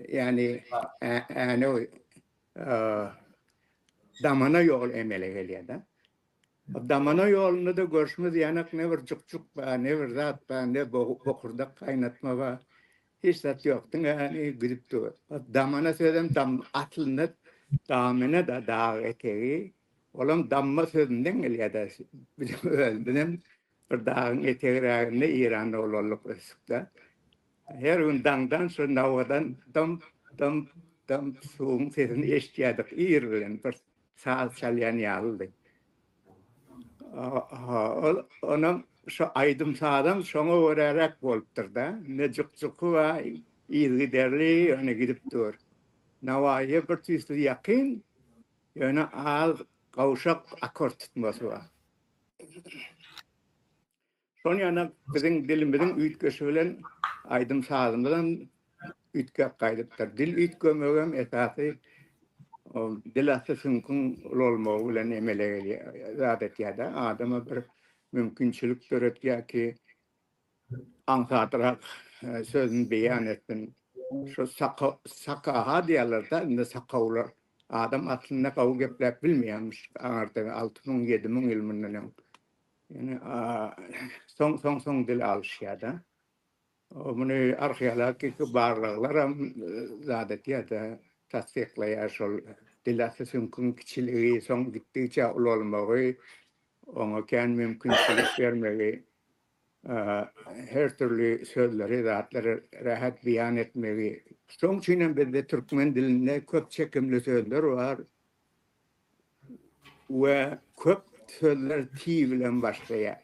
ýani Änew Damana ýol emele gelýär-de. Damana ýolunda-da görşümiz ýanak ne bir juk-juk bar, ne bir zat bar, ne bokurdak gaýnatma bar. Hiç zat ýok, diňe hany gidip dur. Damana sözem dam aslynda damene-de dag etegi. Olam damma sözünden gelýär-de. Biziň özümizem bir dagyň etegiräginde Eýranda ulaldyk, ösdük-de. Her gün daňdan şu nawadan dymp, dymp, dymp suwuň sesini eşidýärdik ir bilen bir saz çalýan ýalydy. Ol onam şu aýdym-sazam şoňa göräräk bolupdyr-da. Ne juk-juky bar, yzygiderli ýöne gidip dur. Nawaýa bir tüýsli ýakyn, ýöne az gowşak akord tutmasy bar. Şonuň ýaly biziň dilimiziň üýtgeşi bilen aýdym-sazymyzam üýtgäp gaýdypdyr. Dil üýtgemegem esasy dil asty süňküň ulalmagy bilen emele gelýär, zat etýär-de, adama bir mümkinçilik döretýär ki, aňsatrak sözüni beýan etsin. Şu saka, sakaha diýýärler-de, indi sakawlar. Adam aslynda gowy gepläp bilmeýärmiş aňyrda 6000, 7000 ýyl mundan öň. Ýöne soň soň soň dil alyşýar-da. Muny arheologik barlaglaram zat etýär-de, tassyklaýar şol dil asty süňküň kiçiligi, soň gitdigiçe ulalmagy, oňa kän mümkinçilik bermegi, her dürli sözleri, zatlary rahat beýan etmegi. Şoň üçin hem bizde türkmen dilinde köp çekimli sözler bar. We köp sözler T bilen başlaýar.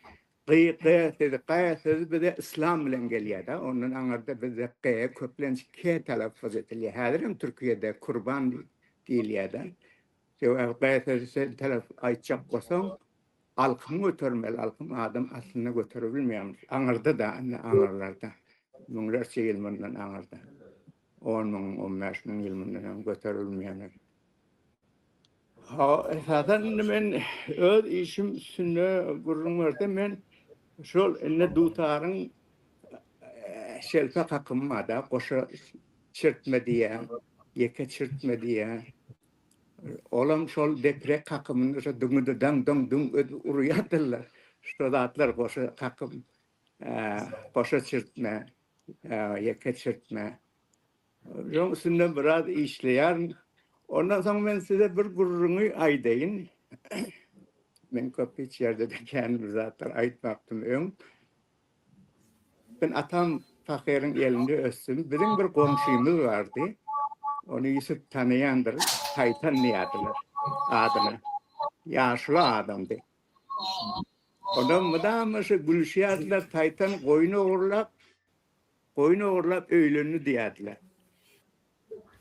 Gy, G sözi, G sözi bize yslam bilen gelýär-de, ondan aňyrda bizde G köplenç K telaffuz edilýär. Häzir hem Türkiýede kurban diýilýär-de. Sebäbi G sözi sen telaffuz aýtjak bolsaň, alkymy götermeli, alkym adam aslynda göterip bilmeýärmiş. Aňyrda-da, indi aňyrlarda. Müňlerçe ýyl mundan aňyrda. On müň, 15 müň ýyl mundan öň göterilmeýänler. Ha, esasan indi men öz işim üstünde gürrüň bersem men şol indi dutaryň e, şelpe kakymy bar-da, goşa çirtme diýýän, ýeke çirtme diýýän. Olam şol deprek kakymyny şo düňüde daň daň düň edip urýardylar. Şo zatlar goşa kakym, e, goşa çirtme, e, ýeke çirtme. Şoň üstünde biraz işleýärin. Ondan soň men size bir gürrüňi aýdaýyn. Men köp hiç ýerde-de kän bir zatlar aýtmapdym öň. Men atam pahyryň elinde ösdüm. Biziň bir goňşymyz bardy. Ony Ýusup tanaýandyr. Taýtan diýerdiler adyna. Ýaşuly adamdy. Ondan mydama şu gülüşýärdiler, Taýtan goýun ogurlap, Goýun ogurlap öýlendi diýerdiler.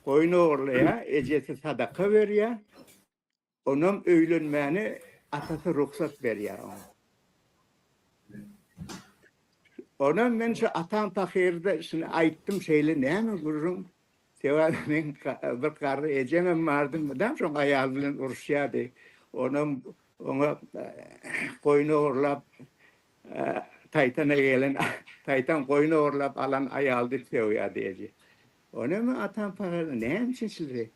Goýun ogurlaýar, ejesi sadaka berýär. Onam öýlenmäne atasy rugsat berýär oňa. Onam men şu atam pahyrda şuny aýtdym şeýle näme gürrüň sebäbi meň bir garry ejemem bardy mydam şoň aýaly bilen uruşýardy. Onam oňa goýun ogurlap taýtana gelen taýtan goýun ogurlap alan aýal diýip sögýärdi eje. Onam atam pahyr näme üçin şeýle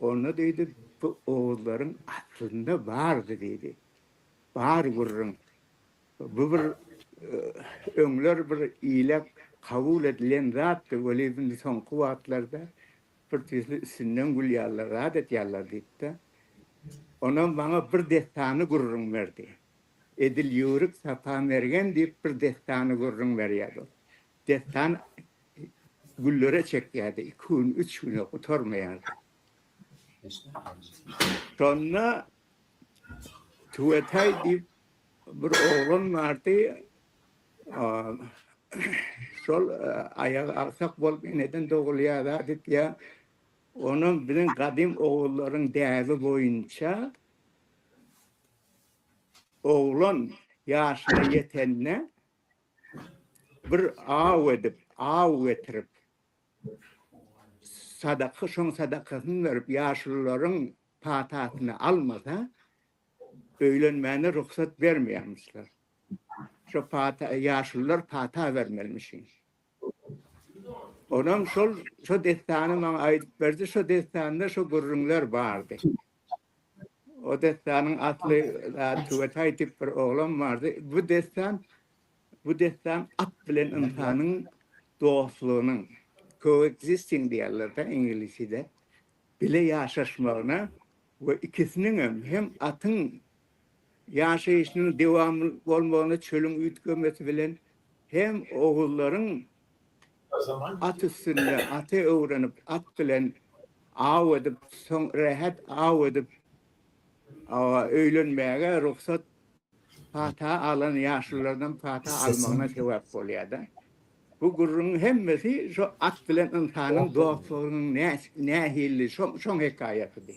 onda diýdi bu oguzlaryň aslynda bardy diýdi. Bar gürrüň. Bu bir öňler bir ile kabul edilen zatdy, weli indi soňky wagtlarda bir tüýsli üstünden gülýärler, zat etýärler diýip-de, onam maňa bir dessany gürrüň berdi. Edil ýüwrük Sapa Mergen diýip bir dessany gürrüň berýärdi ol. Dessan güllere çekýärdi, iki gün, üç güne gutarmaýardy. Şonda Tüwetaý diýip bir oglan bardy. Şol aýagy agsak bolup eneden dogulýar zat etýär. Onam biziň gadym ogullaryň däbi boýunça oglan ýaşyna ýetende bir aw edip, aw getirip, sadaka, şoň sadakasyny berip, ýaşulularyň patasyny almasa, öýlenmäne rugsat bermeýärmişler. Şo pata, ýaşulular pata bermelimişin. Onam şol, şo dessany maňa aýdyp berdi, şo dessanda şo gürrüňler bardy. O dessanyň asly Tüwetaý diýip bir oglan bardy. Bu dessan, bu dessan at bilen ynsanyň dostlugynyň, coexisting diýýärler-de iňlisçede, bile ýaşaşmagyna we ikisiniňem hem atyň ýaşaýşynyň dowamly bolmagyna çölüň üýtgemesi bilen hem oguzlaryň at üstünde aty öwrenip at bilen aw edip soň rähet aw edip öýlenmäge rugsat pata alan ýaşululardan pata almagyna sebäp bolýar-da. Bu gürrüňiň hemmesi şo at bilen ynsanyň dostlugynyň nähili şoň hekaýatydy.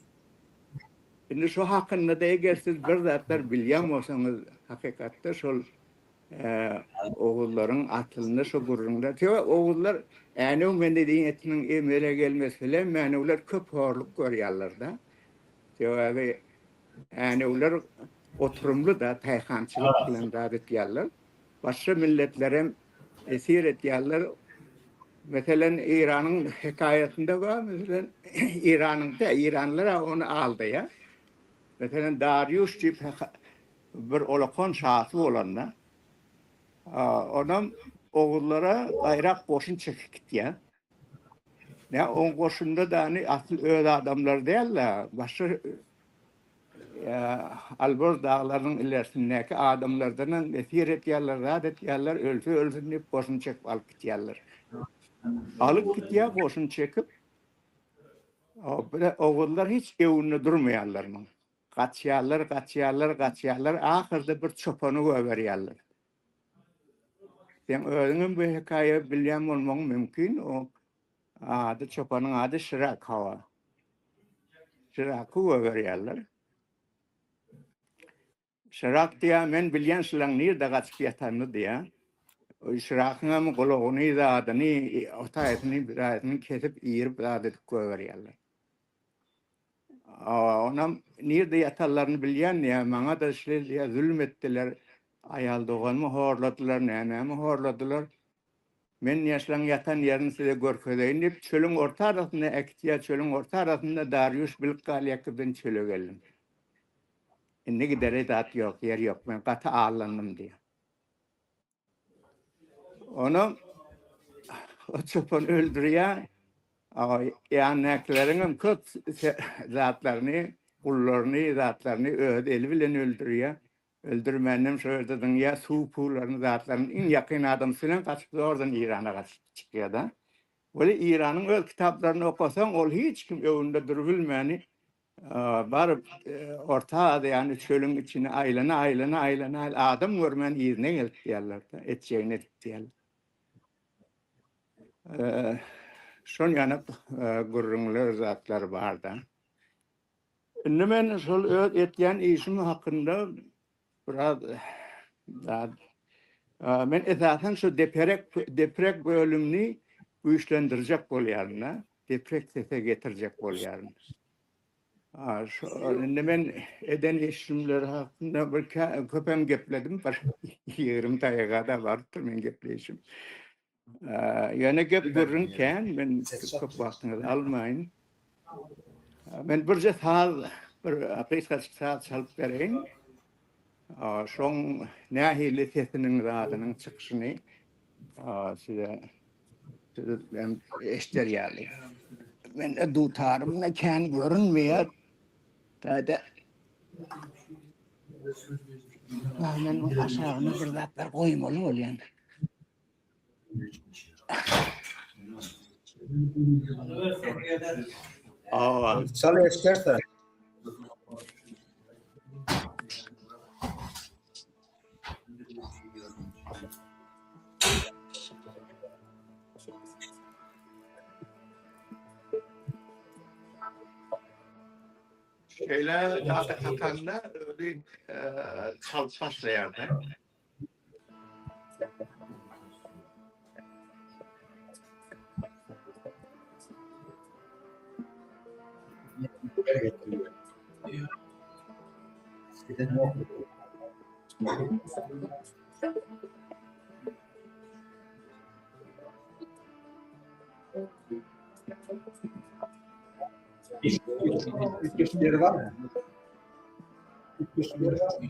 Indi şo hakynda-da eger siz bir zatlar bilýän bolsaňyz hakykatda şol oguzlaryň aslynda şo gürrüňler. Sebäbi oguzlar Änew medeniýetiniň emele gelmesi bilen mänewler köp horluk görýärler-de. Sebäbi änewler oturymly-da taýhançylyk bilen zat etýärler. Başga milletlerem esir etýärler. Meselen, Eýranyň hekaýasynda bar, meselen, Eýranyň dä, eýranlylar ony aldaýar. Meselen, Darýuş diýip bir olakan şasy bolanda, onam oguzlara gaýrak goşun çekip gitýär. Nä, oň goşunda dany asyl öz adamlary däl-de, başga Alborz daglarynyň ilersindäki adamlardanam esir etýärler, zat etýärler, ölse ölsün diýip goşun çekip alyp gitýärler. Alyp gitýär goşun çekip. Oguzlar hiç öwünde durmaýarlar muň. Gaçýarlar, gaçýarlar, gaçýarlar, ahyrda bir çopany goýberýärler. Seň özüňem bu hekaýa bilýän bolmagyň mümkin. O ady çopanyň ady Şirak hawa. Şiraky goýberýärler. Şirak diýýär, men bilýän şulaň nirde gaçyp ýatanyny diýýär. Şirakyň hem gulagyny, zadyny, otaýysyny, biraýysyny kesip, iýirip zat edip goýberýärler. Onam nirde ýatanlaryny bilýän diýýär, maňa-da şeýle diýýär, zulum etdiler, aýal doganymy horladylar, nämämi horladylar. Men ýaşlaň ýatan ýerini size görkezeýin diýip, çölüň orta arasyna äkitýär, çölüň orta arasynda Darýuş bilip galýar ki, ben çöle geldim. Indi gidere zat ýok, ýer ýok, men gaty allandym diýýär. Onam o çopan öldürýär. Ýanyndakylaryňam köp zatlaryny, gullaryny, zatlaryny öz eli bilen öldürýär. Öldürmänem şo ýerde zyňýar, suw-puwlaryny, zatlaryny iň ýakyn adamsy bilen gaçyp zordan Eýrana gaçyp çykýar-da. Weli Eýranyň öz kitaplaryny okasaň, ol hiç kim öňünde durubilmäni baryp Orta Aziýany çölüň içini aýlana-aýlana aýlana adam görmän yzyna gelip diýýärler-de, etjegini edip diýýärler. Şon ýaly gürrüňler zatlar bar-da. Indi men şol öz etýän işim hakynda biraz zat. Men esasan şu deperek deprek bölümini güýçlendirjek bolýaryn-da. Deprek sese getirjek bolýaryn. Şu indi men eden işimler hakynda bir köpem gepledim, bir 20 daýyga-da barypdyr meň gepleýşim. Ýöne gep gürrüň kän, men köp wagtyňyzy almaýyn. Men birje saz, bir gysgajyk saz çalyp bereýin. Şoň nähili sesiniň zadynyň çykyşyny size siz hem eşder ýaly. Mende dutarym da kän görünmeýär. Täde Men aşagyna bir zatlar goýmaly bolýan. Çal eşderse. Şeýle zada kakanda özi çalyp başlaýardy. Üýtgeşikleri barmy? Üýtgeşikleri barmy?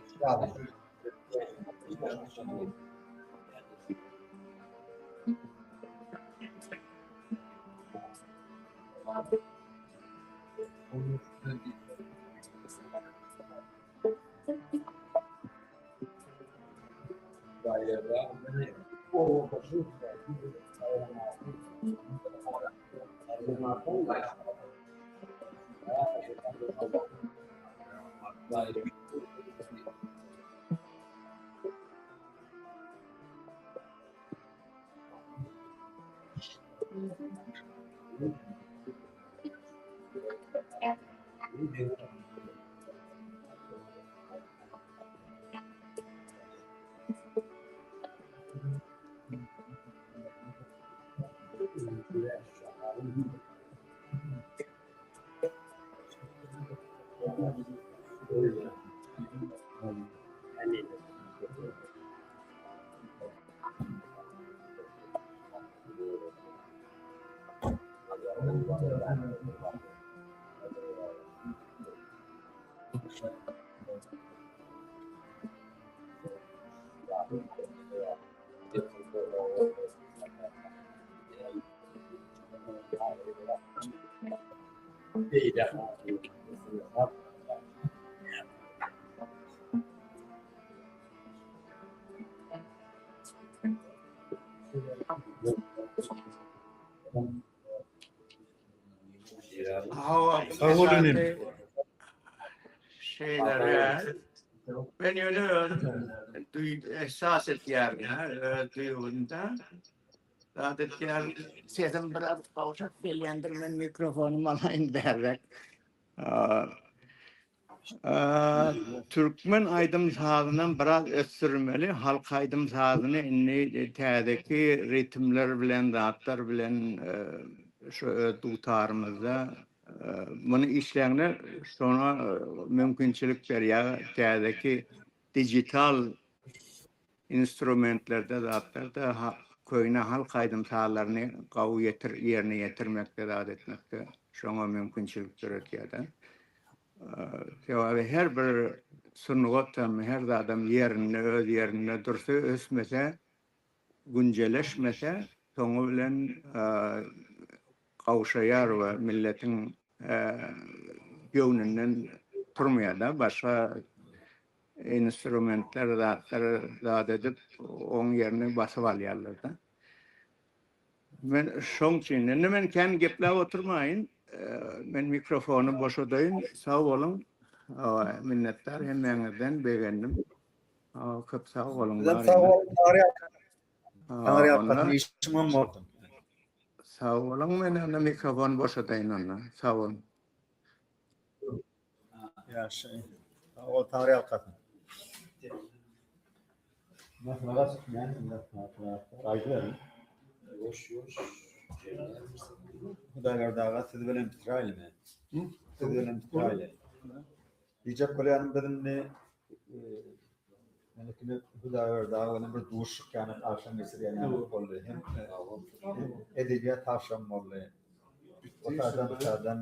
Hawa, Sag bol inim. Şeylere ben ýöne özüm duý esas etýärin ha, öz duýgymda. Zat etýärin. Sesim biraz gowşak gelýändir, men mikrofonymy alaýyn bärräk. Türkmen aýdym sazynam biraz ösdürmeli, halk aýdym sazyny indi täzeki ritmler bilen zatlar bilen şu öz dutarymyzda muny işläňde şoňa mümkinçilik berýär täzeki digital instrumentlerde zatlarda köýne halk aýdym sazlaryny gawy ýetir ýerine ýetirmekde zat etmekde şoňa mümkinçilik döretýärde. Sebäbi her bir sungat hem her zadam ýerinde öz ýerinde dursa ösmese günjeleşmese soňy bilen gawşaýar we milletiň göwnünden turmaýarda başga instrumentler zatlar zat edip oň ýerini basyp alýarlar-da. Men şoň üçin indi men kän gepläp oturmaýyn. Men mikrofony boşadaýyn. Sag boluň. Minnetdar hemmäňizden begendim. Köp sag boluň. Bizem sag boluň. Taňry ýalkasyn işiň oň bolsun. Sag boluň men onda mikrofony boşadaýyn onda. Sag boluň. Ýagşy. Sag bol Taňry ýalkasyn. Maslahat çykmaýan indi aýdyberiň. Ýuwaş ýuwaş Hudaýberdi aga siz bilen bitiräýlimi? Siz bilen bitiräýli. Diýjek bolýanym biz indi Menekini Hudaýberdi aga bilen bir duşuşyk ýaly agşam geçirýän ýaly boldy. Hem edebiýat agşamy boldy. O taýdan bu taýdan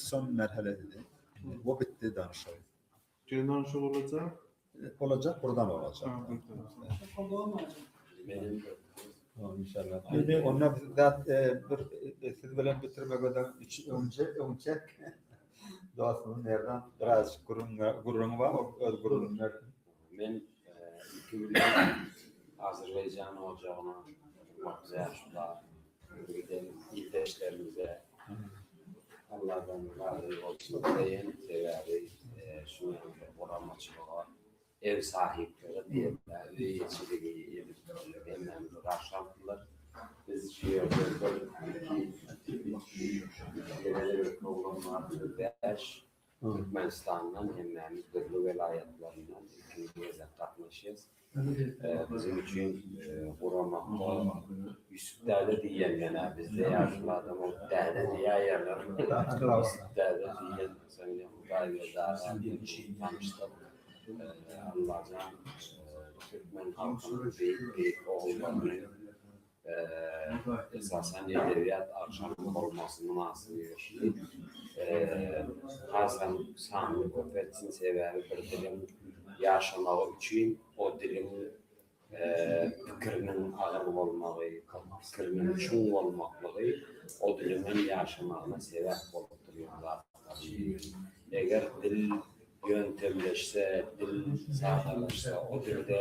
son merhelesidi. Bu bitdi danyşyk. Jenan şu bolajak. Bolajak, buradan bolajak. İnşallah. Onda biz zat bir siz bilen bitirmegeden önce öňçek dostumyz Merdan birazjyk gürrüň gürrüňi bar, ol öz gürrüňini bersin. Men ilki bilen Azerbaýjan ojagyna hormatly ýaşular, giden ildeşlerimize Alladan razy bolsun diýen, sebäbi şu ýaly bir guramaçylyga ew sahyplygy diýen-dä, öý eýeçiligi edip hemmämizi garşy aldylar. Biz şu ýerde bir, iki, üç, ýene-de bir oglan bar, bäş Türkmenistandan hemmämiz dürli welaýatlaryndan ilkinji gezek gatnaşýas. Biziň üçin guramakda Ýusup däde diýýän men-ä bizde ýaşuly adam bolup däde diýäýerler. Ýusup däde diýen soň ine Hudaýberdi aga bilen tanyşdyk. Allajan türkmen halkynyň beýik-beýik ogullaryny Esasan edebiýat agşamy bolmasy mynasybetli hasam sanyny köp etsin, sebäbi bir diliň ýaşamagy üçin o diliň pikiriniň agyr bolmagy, pikiriniň çuň bolmaklygy o diliňem ýaşamagyna sebäp bolup durýan zatlaryň biri. Eger dil ýöntemleşse, dil sadalaşsa, o dilde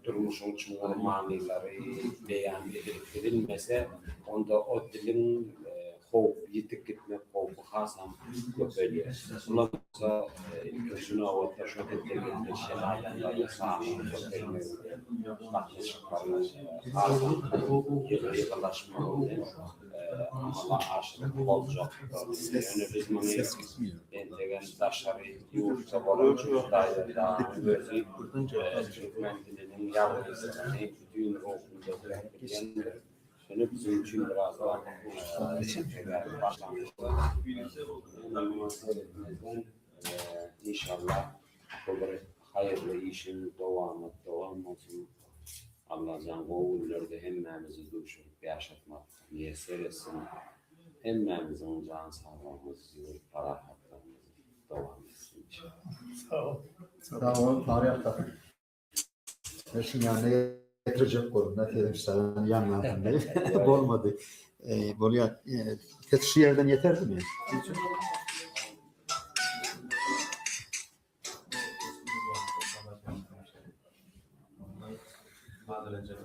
durmuşyň çuňňur manylary beýan edilip bilinmese, onda o diliň howp, ýitip gitmek howpy hasam köpelýär. Bulam bolsa ilkinji nobatda şo dilde gepleşýän adamlaryň sanynyň köpelmegi bilen, gatnaşyklaryň hasam ýygy-ýygylaşmagy bilen amala aşyryp boljak. Ýöne biz muny entegem daşary ýurtda bolan Hudaýberdi özi türkmen diliniň ýagyrdysyny bütin ruhunda duýup bilýändir. Ýöne biziň üçin biraz wagt sebäbi başlangyçda ýöne muňa seretmezden inşallah bu bir haýyrly işiň dowamat dowam bolsun. Allajan gowy günlerde hemmämizi duşuryp ýaşatmak miýesser etsin. Hemmämiziň jan saglygymyz, ýurt parahatlygymyz dowam etsin inşallah. Sag bol. Sag bol, Sary ýalkasyn. Men şuň ýanyna getirjek boldum da Sevinç dagyny ýaňlansyn diýip. Bolmady. Bolýar. Ses şu ýerden ýeterdimi?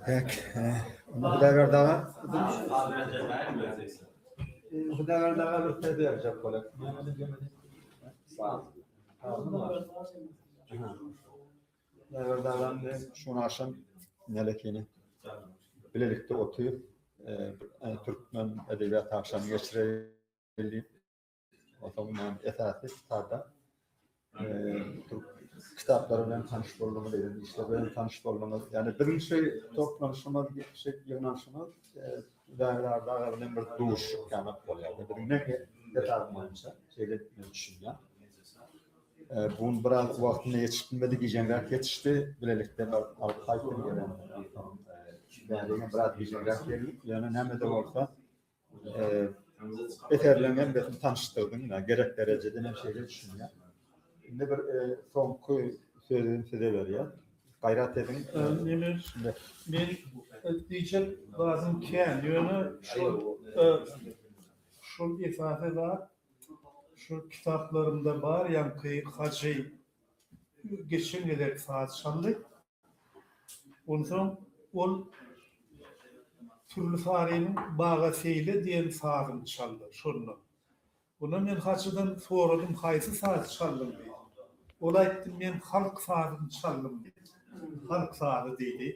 Pek. Onda Hudaýberdi aga. Hudaýberdi aga bir söz berjek bolar. Hudaýberdi agam bilen şu agşam Melekini bilelikde oturyp, türkmen edebiýat agşamy geçirelim. Onsoň men esasy sada türk kitaplary bilen tanyş bolduňyz, eden işler bilen tanyş bolduňyz. Ýani biziň şu toplanyşymyz, şu ýygnanyşymyz Hudaýberdi aga bilen bir duşuşyk ýaly bolýar. Biziň men hesabym boýunça şeýle men düşünýän. Bu gün biraz wagtynda ýetişip bilmedi, gijeňräk ýetişdi. Bilelikde bir alyp gaýtdym gelen. Onsoň bärigem biraz gijeňräk geldik. Ýöne näme-de bolsa Eserleriň hemmesini tanyşdyrdyň, gerek derejede men şeýle düşünýän. Indi bir soňky sözüm size berýän. Gaýrat ediň. Neme, men diýjek zadym kän, ýöne şol şol esasy zat şu kitaplarymda bar ýaňky Hajy geçen gezek saz çaldy. Onsoň ol Pürli Sarynyň Baga seýle diýen sazyny çaldy şonda. Onda men Hajydan soradym haýsy saz çaldyň diýip. Ol aýtdy men halk sazyny çaldym diýdi. Halk sazy diýdi.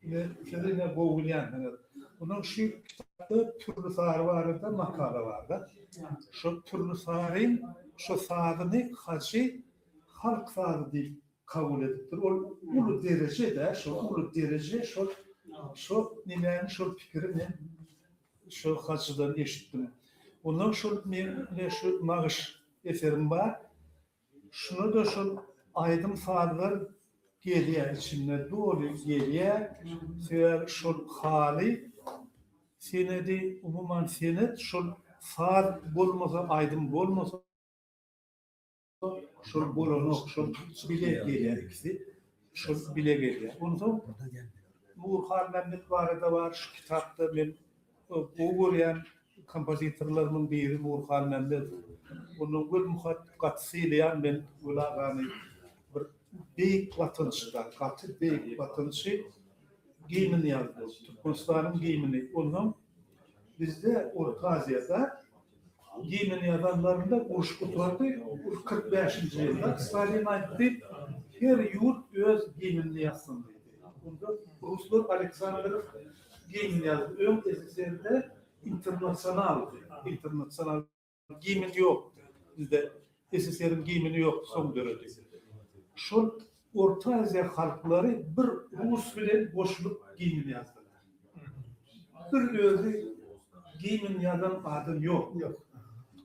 Ine siz ine gowy bilýänsiňiz. Ondan şu kitapda Pürli Sary barada makala barda. Şo Pürli Saryň şo sazyny Hajy halk sazy diýip. kabul edipdir. Ol uly dereje-dä, şol uly dereje, şol şo nemäni, şol pikiri men şo hajydan eşitdim. Ondan şol men şu nagyş eserim bar. Şuna-da şol aýdym-sazlar gelýär içinde doly gelýär. Sebäbi şol haly senedi, umuman senet şol saz bolmasa, aýdym bolmasa şol bolanok, şol bile gelýär ikisi. Şol bile gelýär. Onsoň Nury Halmämmet barada bar şu kitapda men gowy görýän kompozitorlarymyň biri Nury Halmämmedow. Ondan Gülmuhat gaty sylaýan men Weli agany bir beýik watançy-da, gaty beýik watançy gimn ýazdy. Türkmenistanyň gimni. Onsoň bizde Orta Aziýada Gimn ýazanlarynda uruş gutardy, uruş 45-nji ýylda Stalin aýtdy, her ýurt öz gimnini ýazsyn diýdi. Onda ruslar Aleksandrow gimn ýazdy. Öň SSR-de internasionaldy, internasional gimn ýokdy. Bizde SSR-iň gimni ýokdy, soň döredi. Şol Orta Aziýa halklary bir rus bilen goşulyp gimn ýazdylar. Bir özi gimn ýazan adam ýok.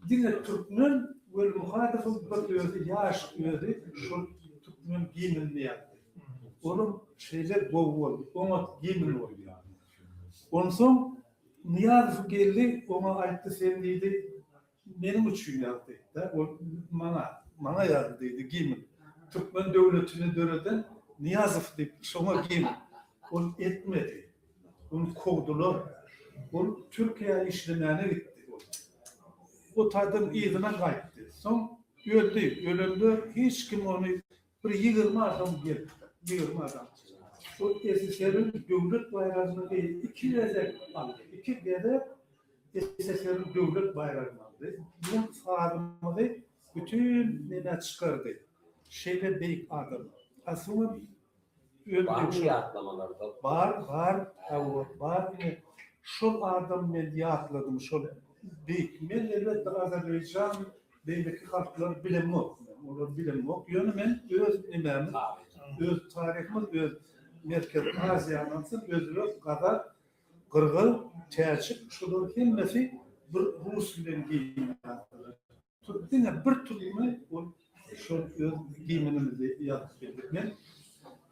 Diňe türkmen Welmuhadowyň bir özi ýaş özi şol türkmen gimnini ýazdy. Olam şeýle gowy boldy, oňat gimn boldy. Onsoň Nyýazow geldi, oňa aýtdy sen diýdi, Meniň üçin ýazdy da ol maňa maňa ýazdy diýdi gimn. Türkmen döwletini döreden Nyýazow diýip şoňa gimn. Ol etmedi. Ony kowdular. Ol Türkiýä işlemäne gitdi ol. O taýdan yzyna gaýtdy. Soň öldi. Ölende hiç kim ony bir 20 adam gelipdir. 20 adam. Ol SSR-iň döwlet baýragyny iki gezek aldy. Iki gezek SSR-iň döwlet baýragyny aldy. Biziň sazymyzy bütin nemä çykardy. Şeýle beýik adam. A soňam öldi. Barmy ýatlamalarda? Bar, bar, hawa, bar. Ine, şol adam men ýatladym, şol beýik. Men elbetde Azerbaýjan, beýleki halklary bilemok. Men olary bilemok. Ýöne men öz nemämiz, öz taryhymyz, öz Merkezi Aziýany alsam, özbek, gazak, Gyrgyz, täjik şular hemmesi bir rus bilen geýinýärdiler. Türk diňe bir türkmen ol şol öz geýminimizi ýazyp bildik. Men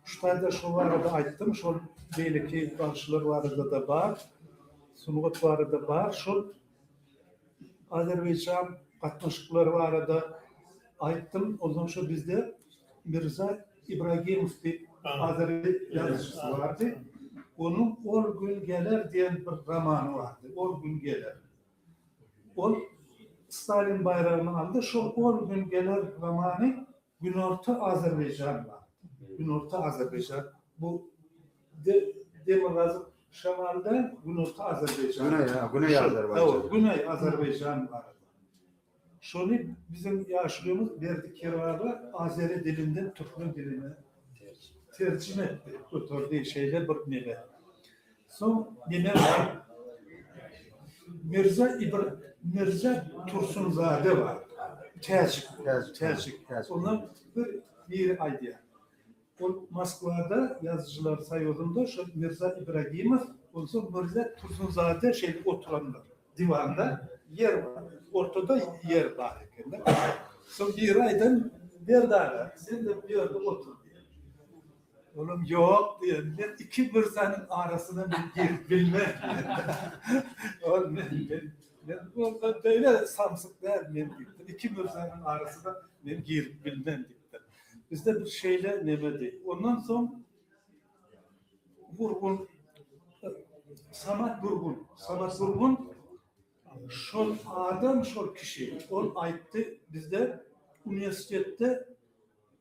şu taýda şo barada aýtdym, şol beýleki bagşylar barada-da bar, sungat barada bar. Şol Azerbaýjan gatnaşyklary barada aýtdym. Onsoň şo bizde Mirza Ibragimow diýip azeri ýazyjysy bardy. Onuň Ol gün geler diýen bir romany bardy. Ol gün geler. Ol Stalin baýragyny aldy. Şol Ol gün geler romany Günorta Azerbaýjan bar. Günorta Azerbaýjan bu demirgazyk şemalda Günorta Azerbaýjan. Güneý, Güneý Azerbaýjan. Güneý Azerbaýjan barada. Şony biziň ýaşulymyz Berdi Kerbaba azeri dilinden türkmen diline terjime etdi, göterdi şeýle bir neme. Soň neme bar? Mirza Ibr Mirza Tursunzade bar. Täjik, täjik. Ondan bir biri aýdýar. Ol Moskwada Ýazyjylar soýuzynda şol Mirza Ibragimow, onsoň Mirza Tursunzade şeýdip oturanlar. Diwanda ýer bar. Ortada ýer bar eken-de. Soň biri aýdan, Berdi aga, sen-de bu ýerde otur diýen. Olam ýok diýen. Men iki mürzäniň arasyna men girip bilmen diýen. Ol men men men ol beýle samsyk däl men diýipdir. Iki mürzäniň arasyna men girip bilmen diýipdir. Bizde bir şeýle nemedi. Ondan soň Vurgun Samat Vurgun Samat Vurgun şol adam şol kişi ol aýtdy bizde uniwersitetde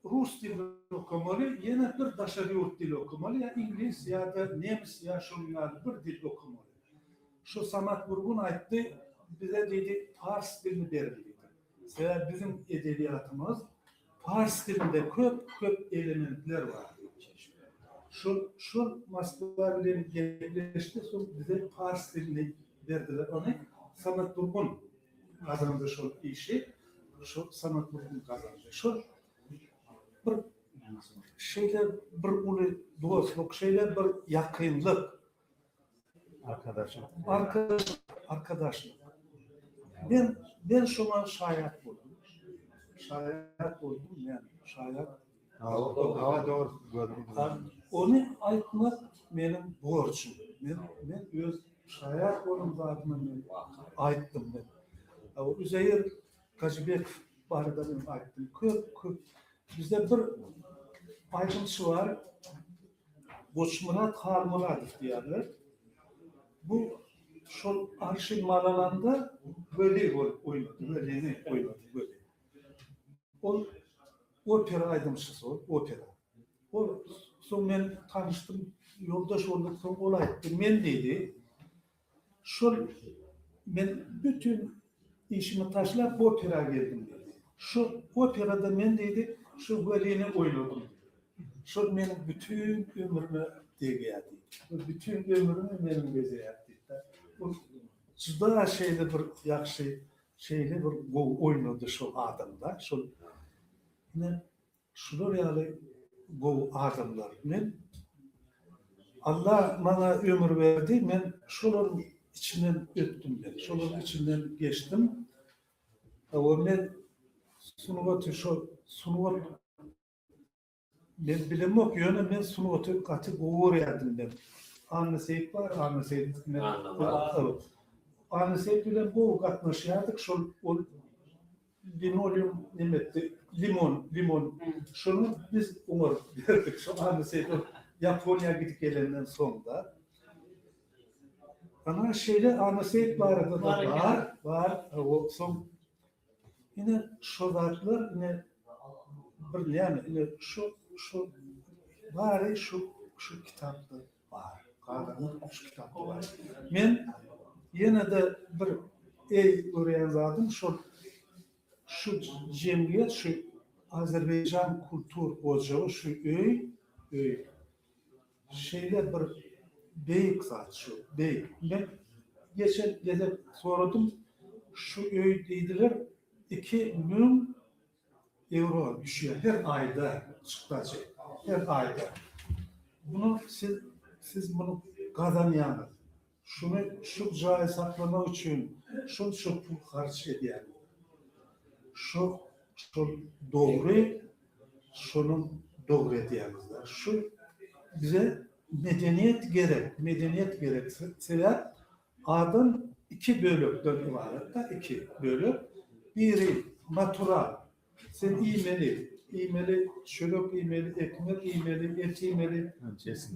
rus dilini okamaly ýene bir daşary ýurt dili okamaly ýa iňlis ýa-da nemes ýa şonuň ýaly bir dil okamaly. Şo Samat Vurgun aýtdy bize diýdi pars dilini beriň diýdi. Sebäbi biziň edebiýatymyz pars dilinde köp köp elementler bar. Şol şol Moskwa bilen gepleşdi, soň bize pars dilini berdiler. Ony Samat Durgun gazandy şol işi. Şol Samat Durgun gazandy. Şol bir. şeýle bir uly dostluk, şeýle bir ýakynlyk. Arkadaşlyk. Arkadaşlyk, arkadaşlyk. Men men şoňa şaýat boldum. Şaýat boldum men, şaýat. Hawa, dogry gördüm. Ony aýtmak meniň borjum. Men men öz şaýat bolan zadymy men aýtdym men. Üzeýir Gajybekow barada men aýtdym. Köp köp bizde bir aýdymçy bar. Goçmyrat Halmyradow diýýärler. Bu şol Arşyn Malalanda Weli bolup oýnady, Welini oýnady, Weli. Ol opera aýdymçysy ol, opera. Ol soň men tanyşdym, ýoldaş bolduk, soň ol aýtdy, men diýdi, Şol men bütin işimi taşlap opera geldim diýdi. Şu operada men diýdi, şu Welini oýnadym diýdi. Şol meniň bütin ömrüme degýär diýdi. Şol bütin ömrümi meniň bezeýär diýdi. Ol juda şeýle bir ýagşy, şeýle bir gowy oýnady şol adamda. Şol ine Şular ýaly gowy adamlar. Men Alla maňa ömür berdi, men şolaryň içinden ötdüm men. Şolaryň içinden geçdim. Hawa men sungaty şo sungat men bilemok ýöne men sungaty gaty gowy görýärdim men. Anna Seýit bar, Anna Seýit men Anna Seýit bilen gowy gatnaşýardyk şol ol Linoleum nemetdi, limon, limon. Şony biz oňaryp berdik. Şo Anna Seýdow Ýaponiýa gidip gelenden soň-da. Ana şeýle Anna Seýit barada-da bar, bar. O soň ine şo zatlar ine bir näme ine şu şu bary şu şu kitapda Bar. Galany şu kitapda bar. Men ýene-de bir eý görýän zadym şol şu jemgyýet şu Azerbaýjan kultur ojagy şu öý öý şeýle bir beýik zat şu beýik. Men geçen gezek soradym şu öý diýdiler 2000 Ewro düşýär her aýda çykdajy her aýda. Muny siz siz muny gazanýaňyz. Şuny şu jaýy saklamak üçin şunça pul harç edýäňiz. Şu şol dogry şonuň dogry edýäňizler. Şu bize medeniýet gerek medeniýet gerek sebäp Adam iki bölekden ybarat-da, iki bölek. Biri natural, sen iýmeli, iýmeli, çörek iýmeli, ekmek iýmeli, et iýmeli,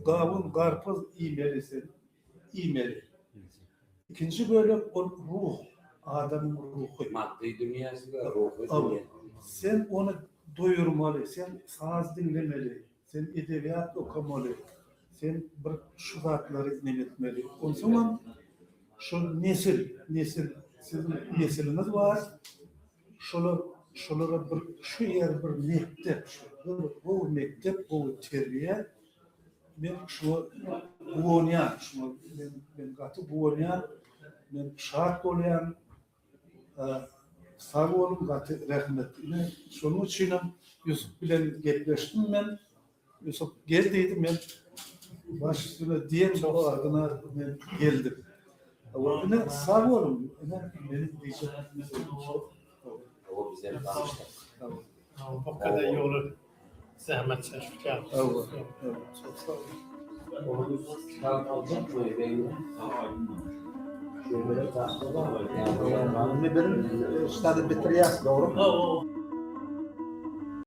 gawun, garpyz iýmeli sen, iýmeli. Ikinji bölek ol ruh, adamyň ruhy. Maddy dünýäsi we ruhy dünýäsi. Sen ony doýurmaly, sen saz diňlemeli, Sen edebiýat okamaly, sen bir şu zatlary neme etmeli. Onsoňam şol nesil, nesil, siziň nesiliňiz bar, şolar, şolara bir şu ýer bir mekdep, şu bir gowy mekdep, gowy terbiýe. Men şuňa guwanýan, şuňa men, men gaty guwanýan, men şat bolýan. Sag boluň gaty rehmet. Ine şonuň üçinem Ýusup bilen gepleşdim men. Ýusup gel diýdi men baş üstüne diýen badyna men geldim. Ine sag boluň. Ine meniň diýjek sözüm şol. Hawa bizem tanyşdyk. Bu kadar ýoly zähmet çekip geldik. Çok sag olun. Indi bir ştady bitirýäs, dogrumy?